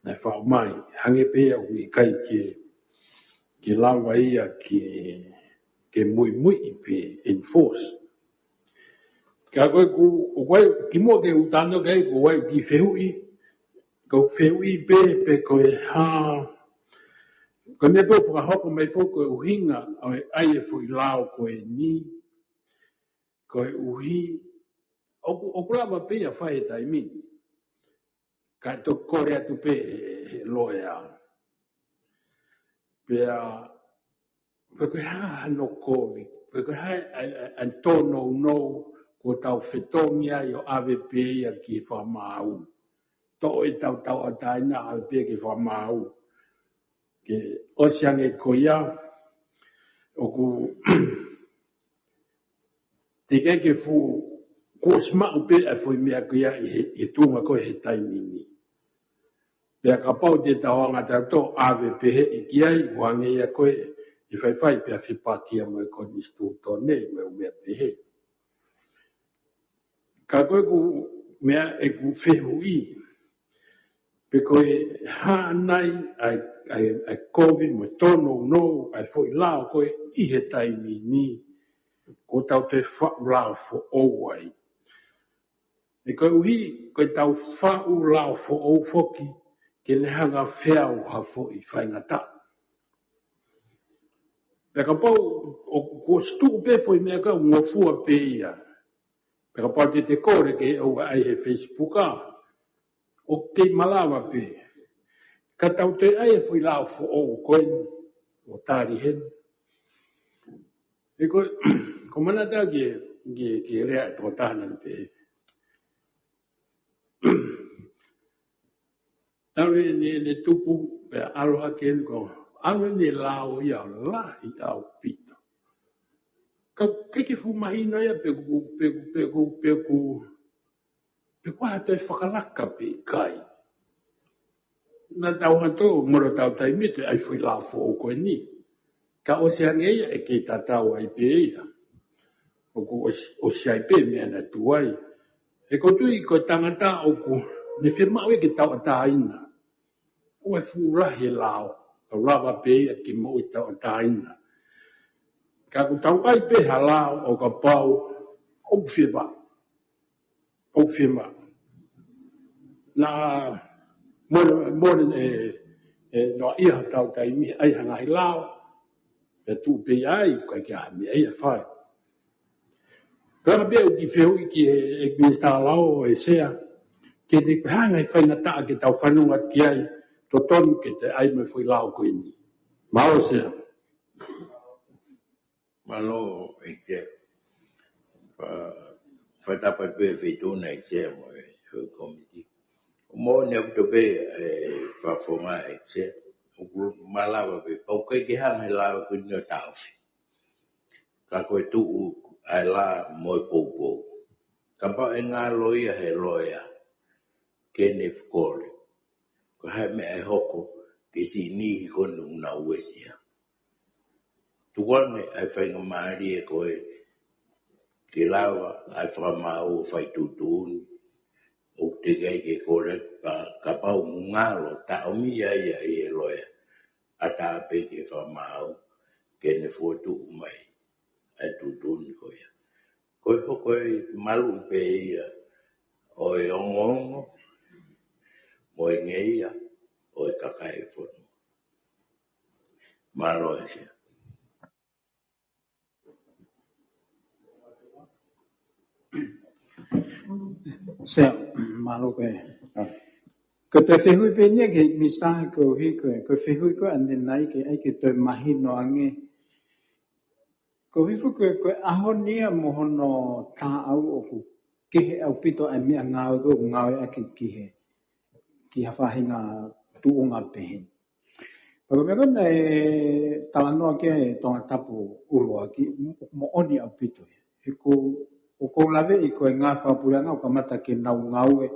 naʻe faʻu mai. Hangē pē ia ʻoku ʻikai ke, ke lava ia ke, ke muimuiʻi pe enforce. Ka ko e ku, ʻoku ʻi ai, kimuʻa ke u talanoa ki ai, ʻoku ʻi ai e kiʻi fehuʻi, ko e fehuʻi pē, pe ko e hā, ko e meʻa pē ʻoku fakahoko mai foki ko e ʻuhinga ʻo e ʻai e foʻi lao ko eni, koeʻuhi, ʻoku, ʻoku lava pē ia fai he taimi ni. Ka toki kole atu pē he, he loea. Pea, pe ko e hā hano kovi, pe ko e hā ʻa e, ʻa e, ʻa e tōnounou kuo tau fetongi ai ʻo ʻave pē ia ki he fakamaau. Toʻo ʻetau tauʻatāina ʻave pē ki he fakamaau. Ke ʻosi ange ko ia, ʻoku teʻeki ke fuʻu, kuo ʻosi maʻu pē ʻa e foʻi meʻa ko ia ʻi he, ʻi he tuʻunga ko ē he taimi ni. Pea kapau te tau anga tautolu ʻave pehē ki ai, ʻoku hangē ia ko ē ʻe faifai pea fepakia mo e konisitūtone, mo e meʻa pehē. Ka ko e ku meʻa ʻeku fehuʻi, pe ko e hā nai ʻa e, ʻa e, ʻa e kovi mo e tōnounou ʻa e foʻi lao ko ē ʻi he taimi ni, kuo tau toe faʻu lao foʻou ai. He koeʻuhi, ko ʻetau faʻu lao foʻou foki, ke ne hanga ʻo feau ha foʻi faingataʻa. Pea kapau, ʻoku ʻosi tuʻu pē foʻi meʻa ka ngofua pē ia. Pea kapau te te kole ke ʻoua ʻai he Facebook ā, ʻoku kei malava pē. Ka tau toe ʻai e foʻi lao foʻou ko eni, ʻo tali heni. He ko, ko manatu ki, ki, ki he lea ʻa e tokotaha naʻa ne pehē. Talu ʻene, ʻene tupu, pea ʻalu hake eni ko, ʻalu ʻene lao ia ʻo lahi ʻaupito. Ka ʻoku ʻikai ke fuʻu mahino ia pe ʻoku, pe ʻoku, pe ʻoku, pe ʻoku, pe ʻoku ʻi ai ha toe fakalaka pe ʻikai. Naʻa tau hanga ʻo mole hotau taimi ʻi he ʻai foʻi lao foʻou ko eni. Ka ʻosi ange ia ʻe kei tatau ai pē ia. ʻOku ʻosi, ʻosi ai pē meʻa naʻe tuai. He ʻoku ou tui ko e tangata ʻoku ne fiemaʻu ia ke tauʻatāina. ʻOku ʻi ai e fuʻu lahi e lao, ka ʻoku lava pē ia ke moʻui tauʻatāina. Ka ʻoku tau ʻai pē ha lao ʻo kapau ʻoku fiemaʻu. ʻOku fiemaʻu. Naʻa mole, mole ʻe, ʻe noaʻia hotau taimi ʻai ha ngaahi lao, ʻe tuʻu pē ia ai, ʻikai ke ʻi ai ha meʻa ia ʻe fai. Pea pehē ʻeku kiʻi fehuʻi ki he, ʻEiki Minisitā Lao ʻe Sea, ke ne hanga ʻe he faingataʻa ke tau fanongo ki ai, totonu ke te ʻai mai e foʻi lao ko eni. Mālō Sea. Mālō ʻEiki Sea. Fa-, fakatapu pē Feituʻu na ʻEiki Sea mo e, mo e komiti. Moʻoni ʻaupito pē, ʻe, fakafofonga ʻEiki Sea. ʻOku malava pē, pau ʻikai ke hanga ʻe he lao ko eni ʻo taʻofi. Ka ko e tuʻu ʻa e lao mo e poupou. Kapau ʻe ngalo ia he loea, ke ne fekole. Ko e hā e meʻa ʻe hoko, ke siʻi niʻihi ko eni ʻoku nau uesia. Tuku ange ʻa e faingamālie ko ē ke lava ʻa e fakamaau ʻo fai tuʻutuʻuni, ʻoku teʻeki ai ke kole, ka, kapau ʻoku ngalo, taʻomi ia ia ʻe he loea, ʻatā pē ki he fakamaau ke ne fokotuʻu mai ʻa e tuʻutuʻuni ko ia. Ko e hoko ʻe maluʻi pē ia ʻo e ongoongo mo e ngeia ʻo e kakai ʻo e fonua. Mālō ʻEiki. Sea, mālō koe. Ko e toe fehuʻi pē eni ia ki he Minisitā koeʻuhi ko e, ko e fehuʻi ko ē ʻanenai ke ʻai ke toe mahino ange. Koeʻuhi foki ko e, ko e ʻaho ni ia mo hono taʻau ʻoku kehe ʻaupito ʻa e meʻangāue ko ē ʻoku ngāueʻaki ki he, ki ha faʻahinga tuʻunga pehē. Pea ko e meʻa ko ē naʻe talanoa ki ai ʻa e Tongatapu ʻuluaki, moʻoni ʻaupito ia. He ko, ʻoku ou laveʻi ko e ngaahi fakapuleʻanga ʻoku kamata ke nau ngāue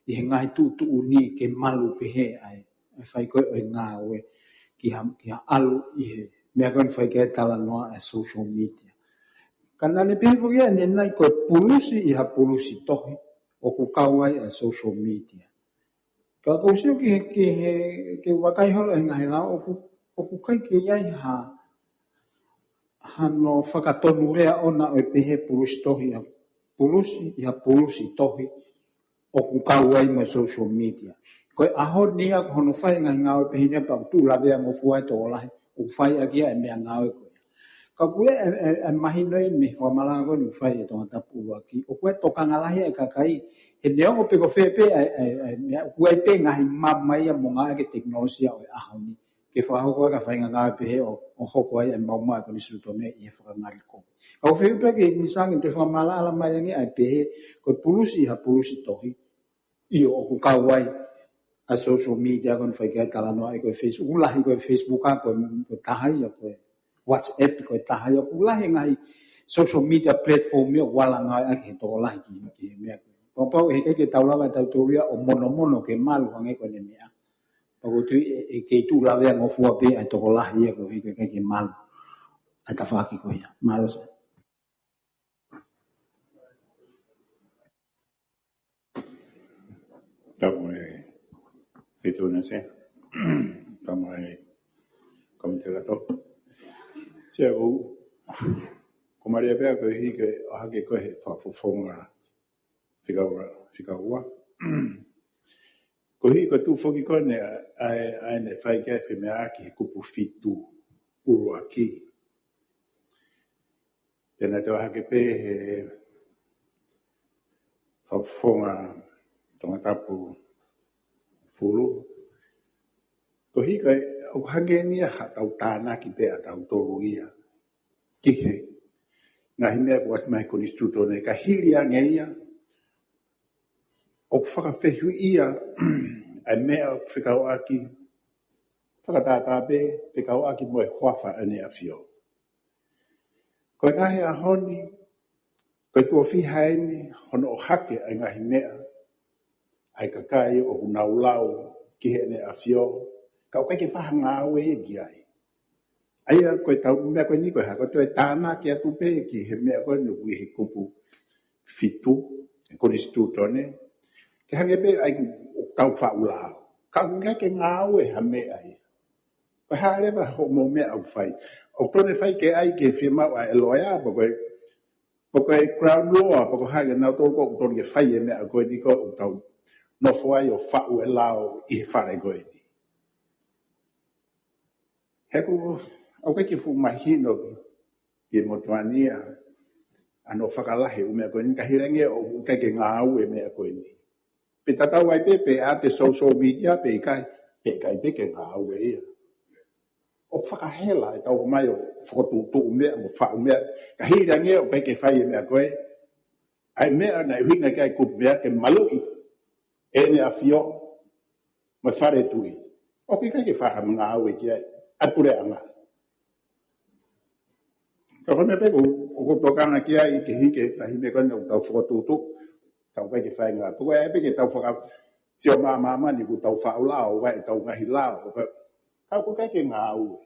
ʻi he ngaahi tuʻutuʻuni ke malu pehē ʻa e, ʻa e fai ko ē ʻo e ngāue ki ha, ki ha ʻalu ʻi he meʻa ko eni naʻe fai ki ai e talanoa ʻa e social media. Ka naʻá ne pehē foki ʻanenai ko e pulusi ʻi ha pulusi tohi ʻoku kau ai ʻa e social media. Ka ʻoku ou sio ki he, ki he, ke vakai holo he ngaahi lao ʻoku, ʻoku ʻikai ke ʻi ai ha, hano fakatonulea ʻona ʻo e pehē pulusi tohi ʻi ha, pulusi ʻi ha pulusi tohi ʻoku kau ai mo e social media. Ko e ʻaho ni ia ko hono fai e ngaahi ngāue pehē ni ia pea ʻoku tuʻu laveangofua e tokolahi ʻoku fai ʻaki ia e meʻangāue ko ia. Ka ʻoku ʻi ai e, e, e mahino ia mei he fakamalanga ko eni naʻe fai ʻe Tongatapu ʻuluaki. ʻOku ʻi ai e tokanga lahi ʻa e kakai, he neongo pe ko fē pē ʻa e, ʻa e, ʻa e meʻa, ʻoku ʻi ai pē ngaahi mamahi ia mo ngāueʻaki e tekinolosia ʻo e ʻaho ni ke fakahoko ai e faʻahinga ngāue pehē ʻo, ʻo hoko ai e maumau ʻa e konisitūtone ʻi he fakangalingali. Ka ʻoku ou fehuʻi pē ki he Minisitā ke toe fakamaʻalaʻala mai ange ʻa e pehē ko e pulusi ʻi ha pulusi tohi ʻio ʻoku kau ai ʻa e social media ko eni naʻe fai ki ai e talanoa ʻa e ko e Facebook, ʻoku lahi ko e Facebook ʻa ko e, ko e taha ia, ko e WhatsApp ko e taha ia, ʻoku lahi e ngaahi social media platform ia ʻoku ala ngāueʻaki ʻe he tokolahi ki, ki he meʻa. Kapau ʻe ʻikai ke tau lava ʻe tautolu ia ʻo monomono ke malu hangē ko ʻene meʻa, pea ʻoku ou tui ʻe, ʻe kei tuʻu laveangofua pē ʻa e tokolahi ia koeʻuhi ko e ʻikai ke malu ʻa e tafaʻaki ko ia. Mālō Sea. Tapu mo e Feituʻu na Sea. Tapu mo e Kōmiti Kato. Sea ʻoku, ʻoku mālie pē ʻa e koeʻuhi ko e ʻohake ko ē he fakafofonga fika ua, fika ua. Koeʻuhi ko e tuʻu foki ko eni ʻa e, ʻa e, ʻa ʻene fai ki ai e femeʻaʻaki he kupu fitu ʻuluaki. Pea naʻe toe ʻohake pē he fakafofonga Tongatapu hongofulu. Koeʻuhi ko e, ʻoku hangē ni ia haʻatau tānaki pē ʻa tautolu ia ki he ngaahi meʻa kuo ʻasi mai he konisitūtone, ka hili ange ia, ʻoku fakafehuʻia ʻa e meʻa ʻoku fekauʻaki, fakatātā pē, fekauʻaki mo e huafa ʻEne ʻAfio. Ko e ngaahi ʻaho ni, ko e tuʻo fiha eni hono ʻohake ʻa e ngaahi meʻa ʻa e kakai ʻoku nau lau ki heʻene ʻAfio, ka ʻoku ʻikai ke fai ha ngāue ia ki ai. ʻA ia ko e tau meʻa ko eni ko e hā, ko e toe tānaki atu pē ki he meʻa ko eni ʻoku ʻi he kupu fitu, he konisitūtone, ke hangē pē ʻa ia ʻoku tau faʻu lao. Ka ʻoku ʻikai ke ngāue ha meʻa ia. Ko e hā leva hoʻomou meʻa ʻoku fai? ʻOku totonu ke fai ki ai ke fiemaʻu ʻa e loea, pe ko e, pe ko e Crown Law, pe ko hai ʻa nautolu ʻoku totonu ke fai e meʻa ko eni ʻoku tau nofo ai ʻo faʻu e lao ʻi he fale ko eni. He ʻoku, ʻoku ʻikai ke fuʻu mahino ki he motuʻa ni ia ʻa hono fakalahi ʻū meʻa ko eni, ka hili ange ʻoku ʻikai ke ngāue e meʻa ko eni. Pe tatau ai pē pe ʻa e social media pe ʻikai, pe ʻikai pē ke ngāue ia. ʻOku fakahela ʻetau ō mai ʻo fokotuʻutuʻu meʻa mo faʻu meʻa, ka hili ange ʻoku ʻikai ke fai e meʻa ko ē, ʻa e meʻa naʻe ʻuhinga ki ai e kupu meʻa ke maluʻi ʻEne ʻAfio mo e Fale Tuʻi. ʻOku ʻikai ke fai ha ngāue ki ai ʻa e puleʻanga. Ka ko e meʻa pē ʻoku, ʻoku ou tokanga ki ai ke hiki e ngaahi meʻa ko eni ʻoku tau fokotuʻutuʻu, ka ʻoku ʻikai ke fai ngāue. Pea ko e ʻai pē ke tau fakasio mā-, māmani ʻoku tau faʻu lao, ʻoku ʻi ai ʻetau ngaahi lao, ʻoku Ka ʻoku ʻikai ke ngāue.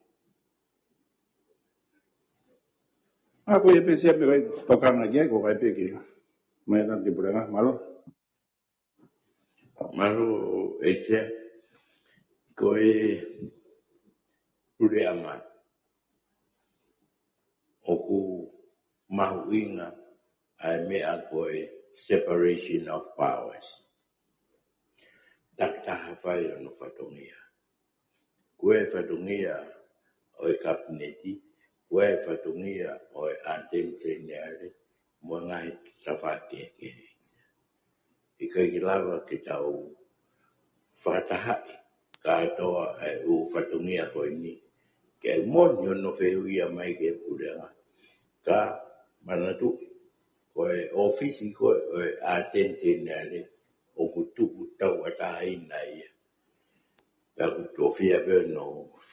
ʻA ko e pē Sea, meʻa ʻoku ou tokanga ki ai, ko e pē ke mai ʻa e Puleʻanga, mālō. Mālō, ʻEiki Sea. Ko e Puleʻanga ʻoku mahuʻinga ʻa e meʻa ko e separation of powers. Takitaha fai hono fatongia. Ko e fatongia ʻo e Kapineti, ko e fatongia ʻo e ʻAteni Seniale, mo e ngaahi tafaʻaki kehekehe. ʻIkai ke lava ke tau fakatahaʻi kātoa ʻa e ʻū fatongia ko eni. Ke ʻai moni hono fehuʻia mai ki he Puleʻanga. Ka manatuʻi, ko e ʻōfisi ko ē ʻo e ʻAteni Seniale, ʻoku tuku tauʻatāina ia. Pea ʻoku tofia pē hono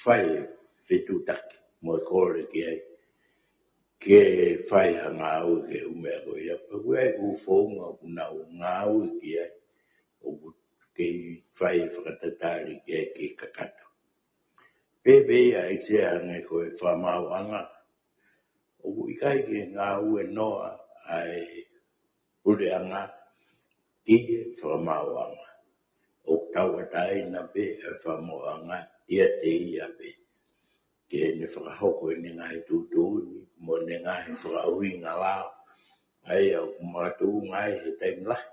fai fetuʻutaki mo e kole ki ai ke fai ha ngāue ki he ʻū meʻa ko ia. Pea ʻoku ʻi ai e ʻū founga ʻoku nau ngāue ki ai, ʻoku kei fai e fakatatali ki ai ke kakato. Pehē pē ia, ʻEiki Sea, hangē ko e fakamaauʻanga, ʻoku ʻikai ke ngāue noa ʻa e Puleʻanga ki he fakamaauʻanga. ʻOku tauʻatāina pē ʻa e fakamaauʻanga ʻiate ia pē, ke ne fakahoko ʻene ngaahi tuʻutuʻuni mo ʻene ngaahi fakaʻuhinga lao, ʻa ia ʻoku makatuʻunga ai he taimi lahi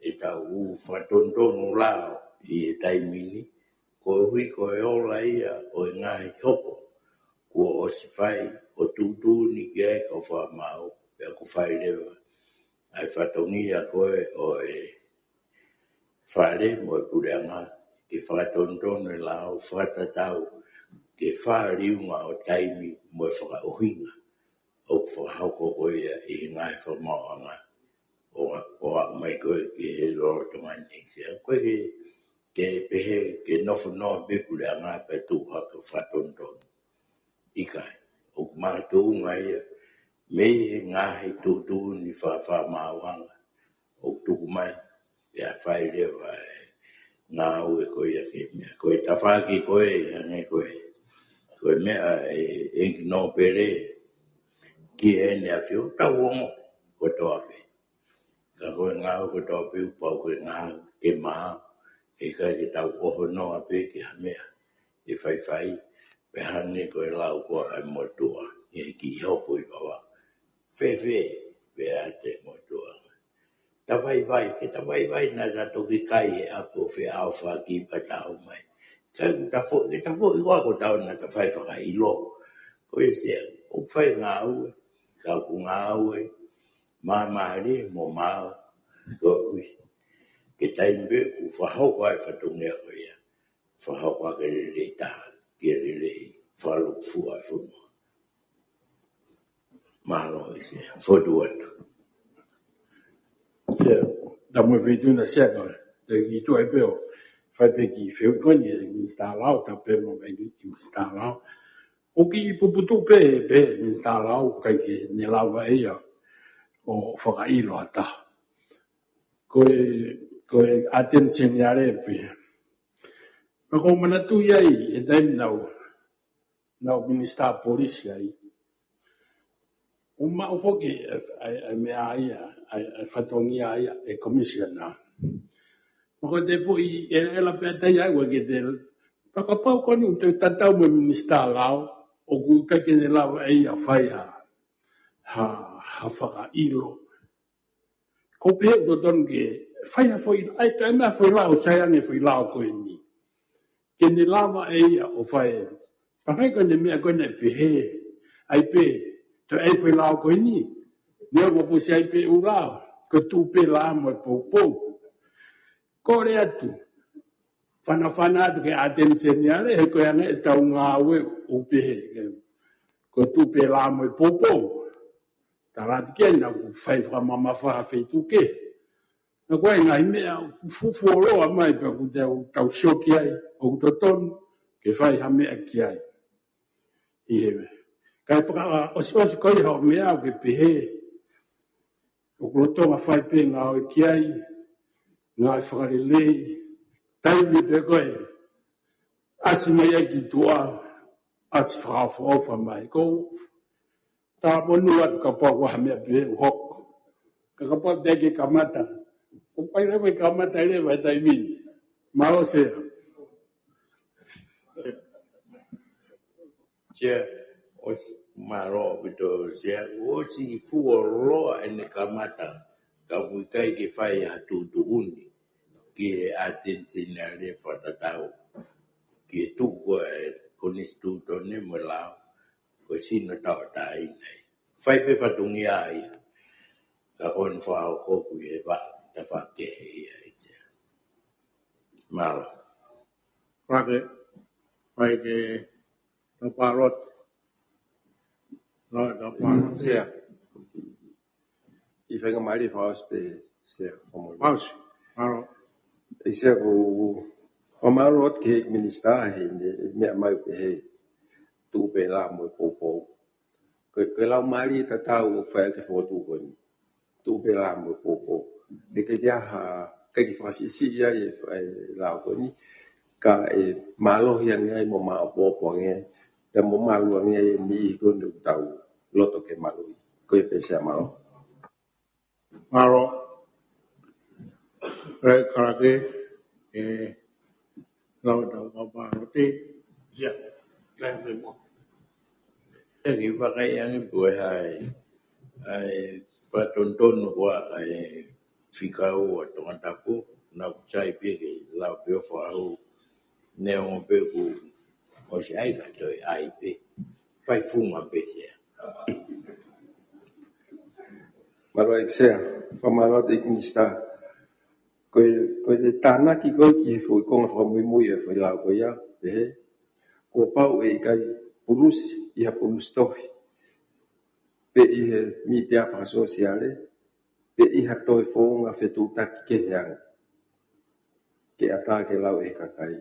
ʻetau ʻū fakatonutonu lao ʻi he taimi ni, koeʻuhi ko e ola ia ʻo e ngaahi hopo kuo ʻosi fai ʻo tuʻutuʻuni ki ai e kau fakamaau, pea ʻoku fai leva ʻa e fatongia ko ē ʻo e Fale mo e Puleʻanga ke fakatonutonu e lao, fakatatau ki he fāliunga ʻo taimi mo e fakaʻuhinga ʻoku fakahoko ko ia ʻi he ngaahi fakamaauʻanga ʻo, ʻo aʻu mai ko ē ki he lolotonga ni, ʻEiki Sea. Ko e ke, ke pehē ke nofo noa pē Puleʻanga pea tuʻu hake ʻo fakatonutonu. ʻIkai, ʻoku makatuʻunga ia mei he ngaahi tuʻutuʻuni fa-, fakamaauʻanga ʻoku tuku mai, pea fai leva e ngāue ko ia ki he meʻa. Ko e tafaʻaki ko ē, hangē ko e, ko e meʻa ʻa e ʻEiki Nōpele ki heʻene ʻAfio, tau ongo kotoa pē. Ka ko e ngāue kotoa pē ʻoku pau ke ngāue ke maau, ʻikai ke tau ʻoho noa pē ki ha meʻa ʻe faifai, pea hangē ko e lau ko ē ʻa e motuʻa, ʻe kiʻi hopo ʻi Vavaʻu. Fēfē, pehē ʻe he motuʻa, ta vaivai, ke ta vaivai naʻa ta toki kai he ʻapi ʻo feʻaofaki pea ta ō mai. Ka ʻoku ta foʻi, ke ta foʻi ʻo ako ta ō naʻa ta fai fakaʻilo. Ko e Sea, ʻoku fai ngāue, ka ʻoku ngāue māmālie mo maau, koeʻuhi ke taimi pē ʻoku fakahoko ai e fatongia ko ia, fakahoko ʻaki e lelei taha, ke lelei fakalūkufua e fonua. Mālō, ʻEiki Sea, fotu atu. Sea, ta mo e feituʻu na, Sea, ko e, te ki tuʻa pē ʻo fai pē kiʻi fehuʻi ko eni ki he Minisitā Lao, ta pē mo e Minisitā Lao. ʻOku kiʻi puputuʻu pē, pē Minisitā Lao, ʻikai ke ne lava ʻe ia ʻo fakaʻilo ha taha. Ko e, ko e ʻAteni Seniale pē. Pea ʻoku ou manatuʻi ai e taimi naʻa ku, naʻa ku Minisitā Polisi ai, ʻoku maʻu foki e, e, e meʻa ia, e, e fatongia ia e Komisiona. Pea ko e te foʻi ʻe, ʻe la pea tai ai ua ke te, pea kapau ko eni ʻoku te tatau mo e Minisitā Lao, ʻoku ʻikai ke ne lava ʻe ia ʻo fai ha, ha, ha fakaʻilo. ʻOku ou pehē ʻoku totonu ke fai ha foʻi, ʻai pē ʻa e meʻa foʻi lao, sai ange foʻi lao ko eni. Ke ne lava ʻe ia ʻo fai. Pea fai ko eni e meʻa ko eni ʻe pehē, ʻai pē, toe ʻai foʻi lao ko eni. Neongo kuo ʻosi ʻai pē ʻū lao, ko e tuʻu pē lā mo e poupou. Kole atu, fanafana atu ki he ʻAteni Seniale, he ko e anga ʻetau ngāue ʻoku pehē. Ko e tuʻu pē lā mo e poupou. Tala atu ki ai naʻa ku fai fakamamafa ha feituʻu kehe. Naʻa ku ʻai e ngaahi meʻa ʻoku fufuoloa mai pea ʻoku tau, tau sio ki ai, ʻoku totonu ke fai ha meʻa ki ai. ʻI he meʻa. Kae fakaʻosiʻosi ko ia hoʻo meʻa ʻoku ke pehē, ʻoku lolotonga fai pē ngāue ki ai, ngāue fakalelei, taimi pē ko ē ʻAsi mai ai ki tuʻa, ʻasi fakaʻofoʻofa mai. Ko u tāpuni atu kapau ʻoku ʻi ai ha meʻa pehē ʻoku hoko. Ka kapau te ke kamata, ʻoku ʻikai leva ke kamata leva he taimi ni. Mālō Sea. Sea, ʻosi mālō ʻaupito Sea, ʻosi fuoloa ʻene kamata, ka ʻoku ʻikai ke fai ha tuʻutuʻuni ki he ʻAteni Seniale fakatatau ki he tuʻu ko ē ʻa e konisitūtone mo e lao, ko e sino tauʻatāina ia. Fai pē fatongia ia, ka ko ʻene fakahoko ʻoku ʻi he vaʻa tafaʻaki kehe ia ʻe Sea. Mālō. Fake, fai ke no palot. No, no palot. Sea. ʻI he faingamālie fakaʻosi pē Sea, ʻo mo. Fakaʻosi, mālō. ʻI Sea ko u fakamālō atu ki he minisitā he, he meʻa mai pē he tuʻu pē lao mo e poupou. Ko e, ko e laumālie tatau ʻoku fai ʻaki e fokotuʻu ko eni. Tuʻu pē lao mo e poupou. ʻIkai ke ʻi ai ha, ʻikai ke fakasiʻisiʻi ai e, e lao ko eni. Ka ʻe mālohi ange ai mo maopoopo ange ai. Pea mo malu ange ai e niʻihi ko eni ʻoku tau loto ke maluʻi. Ko ia pē Sea, mālō. Mālō. Rai kalake, ē, lau tau papālote. Sea, rai me mo. ʻE ki vakai ange pē ʻe hai, ʻa e fakatonutonu ko ē ʻa e fika ua ʻo Tongatapu, naʻa ku sai pē ke lau pē ʻo fakaʻau, neongo pē kuo ʻosi ʻai ka toe ʻai pē. Fai funga pē Sea. Mālō ʻEiki Sea, fakamālō atu ʻEiki Minisitā. Ko e, ko e tānaki ko ē ki he foʻi konga fakamuimui ʻa e foʻi lao ko ia, pehē, kuo pau ʻe ʻikai pulusi ʻi ha pulusi tohi, pe ʻi he mītia fakasōsiale, pe ʻi ha toe founga fetuʻutaki kehe ange, ke ʻatā ke lau ʻe he kakai.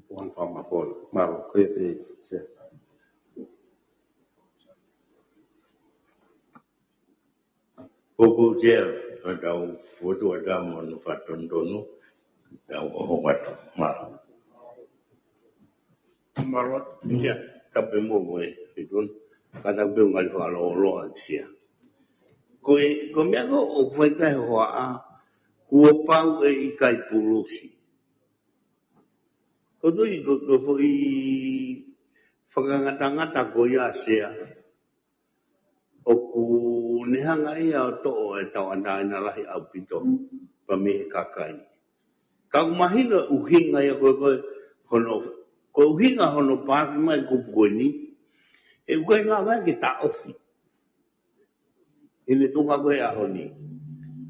ʻOku ou fakamafola. Mālō, ko ia pē Sea. Poupou Sea, ka tau fokotuʻu atu mo hono fakatonutonu, tau ʻohonga atu. Mālō. Mālō, Sea. Tapu mo koe, Fitun. Ka tapu mo e ngali fakalōloa ʻEiki Sea. Ko e, ko e meʻa ko ē ʻoku fai ki ai e hohaʻa, kuo pau ʻe ʻikai pulusi. Ko e tui ko, ko e foʻi fakangatangata ko ia Sea. ʻOku ne hanga ia ʻo toʻo e tauʻatāina lahi ʻaupito pea mei he kakai. Ka ʻoku mahino e ʻuhinga ia ko ē, ko ē hono, ko e ʻuhinga hono paaki mai e kupu ko eni, he ʻoku ʻikai lava ke taʻofi ʻi he tuʻunga ko ē ʻo e ʻaho ni.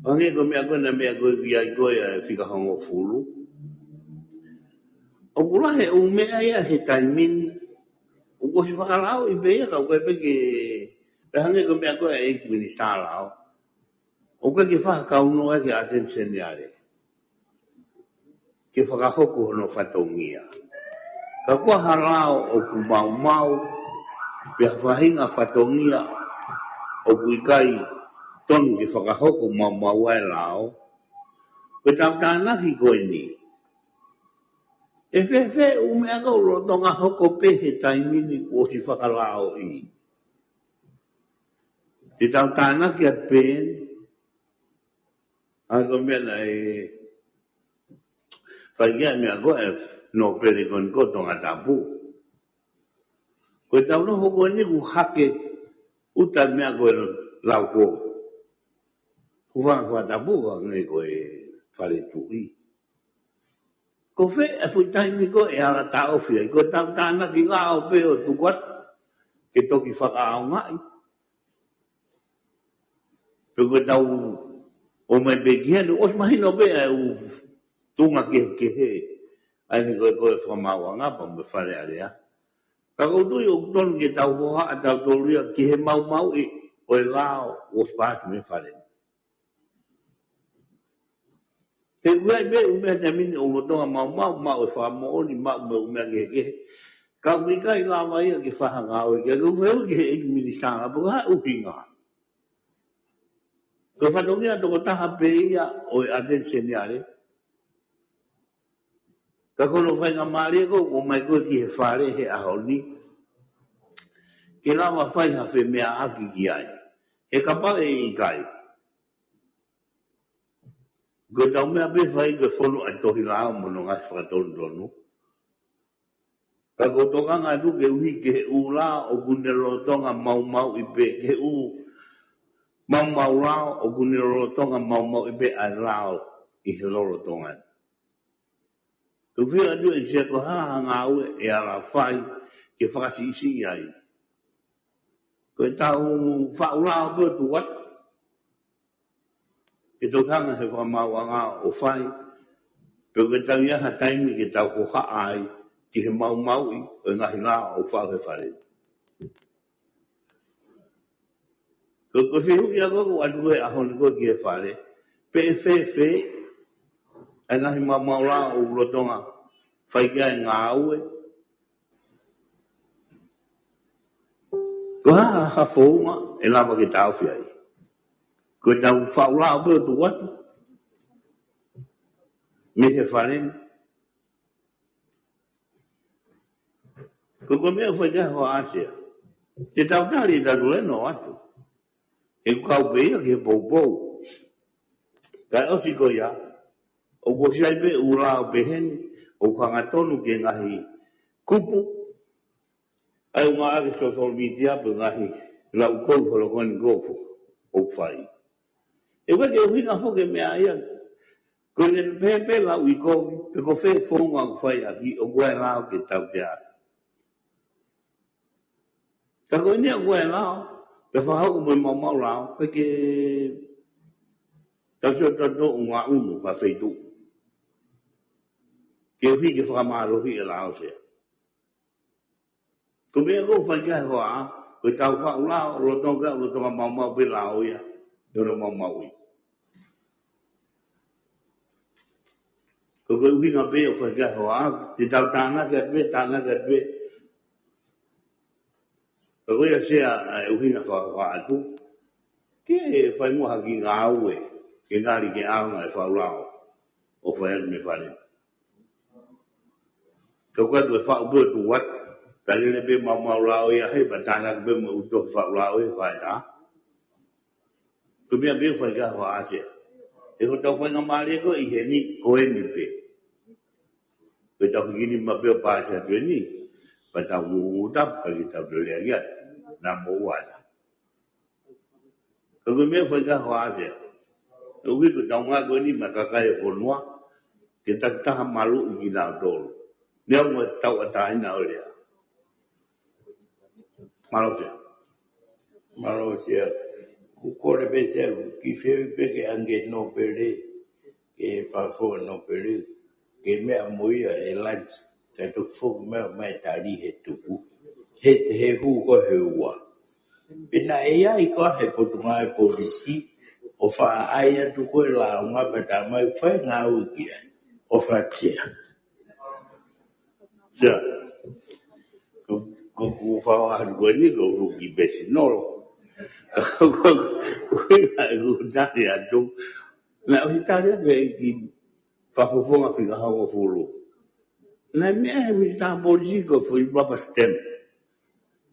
Hangē ko e meʻa ko ē naʻe meʻa ko ē ki ai ko ē ʻa e fika hongofulu. ʻOku lahi e ʻū meʻa ia he taimi ni. ʻOku ʻosi fakalao ʻi pē ia ka ʻoku ʻikai pē ke, pea hangē ko e meʻa ko ē ʻa e ʻEiki Minisitā Lao. ʻOku ʻikai ke fakakaunoa ki he ʻAteni Seniale ke fakahoko hono fatongia. Ka ko ha lao ʻoku maumau, pe ha faʻahinga fatongia ʻoku ʻikai tonu ke fakahoko maumau ʻa e lao, ko e tau tānaki ko eni. ʻE fēfē ʻū meʻa ko ē ʻoku lolotonga hoko pē he taimi ni kuo ʻosi fakalaoʻi? Te tau tānaki atu pē, ʻa ko e meʻa naʻe fai ki ai e meʻa ko ē ʻa e nōpele ko eni ko Tongatapu. Ko e tau nofo ko eni kuo hake ʻuta e meʻa ko ē lau ko. Kuo fanga Tongatapu ka ngai ko e fale tuʻi. Ko fē e foʻi taimi ko ē ʻe ala taʻofi ai, ko e tau tānaki lao pē ʻo tuku atu ke toki fakaʻaongaʻi. Pe ko e tau ō mai pē ki heni, ʻosi mahino pē ʻa e ʻū tuʻunga kehekehe. ʻA eni ko e, ko e fakamaauʻanga pea mo e Fale Alea. Ka ʻoku ou tui ʻoku tonu ke tau hohaʻa tautolu ia ki he maumauʻi ʻo e lao ʻoku ʻosi paasi mei he fale. He ʻoku ʻi ai pē ʻū meʻa he taimi ni ʻoku lolotonga maumau, maʻu e fakamoʻoni, maʻu mo e ʻū meʻa kehekehe. Ka ʻoku ʻikai lava ia ke fakangāueʻaki, ka ʻoku ou fehuʻi ki he ʻEiki Minisitā, pe ko e hā e ʻuhinga. Ko e fatongia tokotaha pē ia ʻo e ʻAteni Seniale. Ka ko hono faingamālie ko ē ʻoku ʻomai ko ē ki he fale he ʻaho ni, ke lava fai ha femeaʻaki ki ai. He kapau ʻe ʻikai, ko ʻetau meʻa pē fai ko e fonu ʻa e tohi lao mo hono ngaahi fakatonutonu. Ka ʻoku ou tokanga atu ke ʻuhi ki he ʻū lao ʻoku ne lolotonga maumauʻi pē, ki he ʻū maumau lao ʻoku ne lolotonga maumauʻi pē ʻa e lao ʻi he lolotonga ni. Ko e fie atu ʻe sia ko e hā ha ngāue ʻe ala fai ke fakasiʻisiʻi ai. Ko ʻetau faʻu lao pē ʻo tuku atu. Ke tokanga he fakamaauʻanga ʻo fai, pe ko e tau ia ha taimi ke tau hohaʻa ai ki he maumauʻi ʻo e ngaahi lao ʻoku faʻu he fale. Ko, ko e fehuʻi ia ko ē ʻoku ʻatu ko ē he ʻaho ni ko ē ki he fale, pe ʻe fēfē ʻa e ngaahi maumau lao ʻoku lolotonga fai ki ai e ngāue. Ko e hā ha founga ʻe lava ke taʻofi ai. Ko ʻetau faʻu lao pē ʻo tuku atu mei he fale ni. Ko, ko e meʻa ʻoku fai ki ai e hoʻatā. Te tau tali ʻetau tulenoa atu. He ʻoku kau pē ia ki he poupou. Kae ʻosi ko ia, ʻoku ʻosi ʻi ai pē ʻū lao pehē ni ʻoku hangatonu ki he ngaahi kupu ʻa e ʻū ngāue ki he social media pe ngaahi lauʻikovi holoki ni ko ē ʻoku fai. ʻE ʻikai ke ʻuhinga foki e meʻa ia ko ʻene pehē pē lauʻikovi pe ko fē founga ʻoku fai ʻaki, ʻoku ʻi ai e lao ke tautea. Ka ko eni ʻoku ʻi ai e lao, pea fakahoko mo e maumau lao, pea ke tau sio tautolu ʻo ngaʻunu ha feituʻu. Ke ʻuhi ke fakamālohiʻi e lao sea. Ko e meʻa ko ē ʻoku fai ki ai e hoʻatā, ko ʻetau faʻu lao, lolotonga, lolotonga maumau pē lao ia, ʻi hono maumauʻi. Ko, ko e ʻuhinga pē ʻoku fai ki ai e hoʻatā, te tau tānaki atu pē, tānaki atu pē. Ka ko ia sea ʻa e ʻuhinga fakaʻoatu. Ke fai muʻa ha kiʻi ngāue, ke ngali ke ʻaonga e faʻu lao ʻoku fai atu mei fale. Ka ʻoku ʻatu e faʻu pē ʻo tuku atu, ka lele pē maumau lao ia he, pea tānaki pē mo e ʻū tohi faʻu lao he faʻitā. Ko e meʻa pē ʻoku fai ki ai e hoʻatā sea. He ko ʻetau faingamālie ko ē ʻi heni, ko eni pē. Ko ʻetau hiki nima pē ʻo paasi atu eni, pea tau ngūngū tapu, ʻikai ke tau toe lea ki ai. Naʻa mo ʻuana. Ka ko e meʻa ʻoku fai ki ai e hoʻatā sea. ʻOku ʻi ai ko ʻetau ngāue ko eni mo e kakai e fonua, ke takitaha maluʻi kinautolu. Neongo e tauʻatāina ʻo e lea. Mālō sea. Mālō sea. Kuo kole pē sea, kiʻi fehuʻi pē ki he ʻAnge Nōpele, ki he fafo Nōpele, ke meʻa mo ia he lunch, kae toki foki mai ʻo ʻomai e tali he tuku. He, he hū ko ē he ua. Pea naʻe ʻi ai ko ā he Potungāue Polisi, ʻo faʻa ʻai atu ko ē e lāunga pea tā mai fai ngāue ki ai. ʻOfa atu sea. Sea. Ko, ko, ko fao atu ko eni ko ʻeku kiʻi pēsinolo. Ko, ko, ko, ko, ko tali atu. Naʻe ʻosi tali atu ʻe he kiʻi fakafofonga fika hongofulu. Naʻe meʻa he Minisitā Polisi ko e foʻi rubber stamp.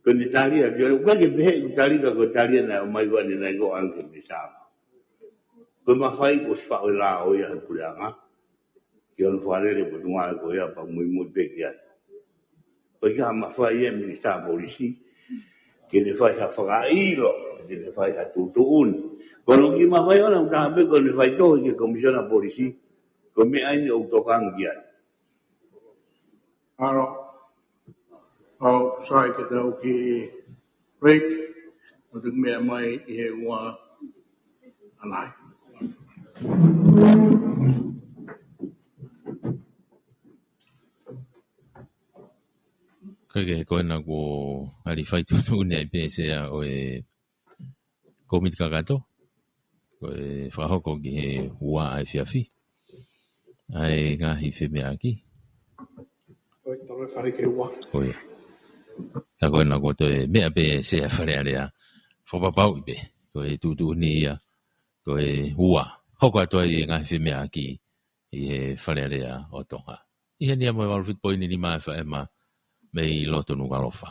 Ko ʻene tali atu, ʻoku ʻikai ke pehē ʻeku tali ka ko e tali naʻe ʻomai ko eni naʻe ko ʻAnge Minisitā. Ko e mafai kuo ʻosi faʻu e lao ia he puleʻanga. Ki hono fakalele e Potungāue ko ia pea muimui pē ki ai. Ko e kiʻi mafai ia e Minisitā Polisi, ke ne fai ha fakaʻilo, ke ne fai ha tuʻutuʻuni. Ko hono kiʻi mafai ʻoʻona ʻoku taha pē ko ʻene faitohi ki he Komisiona Polisi, ko e meʻa eni ʻoku tokanga ki ai. Alo, ʻo sai ke tau kiʻi break, ʻo tuku meʻa mai ʻi he ua ʻanai. Kae kehe ko ena kuo ʻali fai tuʻutuʻuni ai pē sea ʻo e kōmiti kakato, ko e fakahoko ki he ua ʻa e efiafi. ʻA e ngaahi femeʻaʻaki. ʻOi, tau fale ki he ua. ʻOi. Tā ko ena kuo toe meʻa pē sea Fale Alea. Fakapapauʻi pē. Ko e tuʻutuʻuni ia. Ko e ua. Hoko atu ai e ngaahi femeʻaʻaki ʻi he Fale Alea ʻo Tonga. ʻi he nia mo e valu fitu poini nima F M mei loto Nukuʻalofa.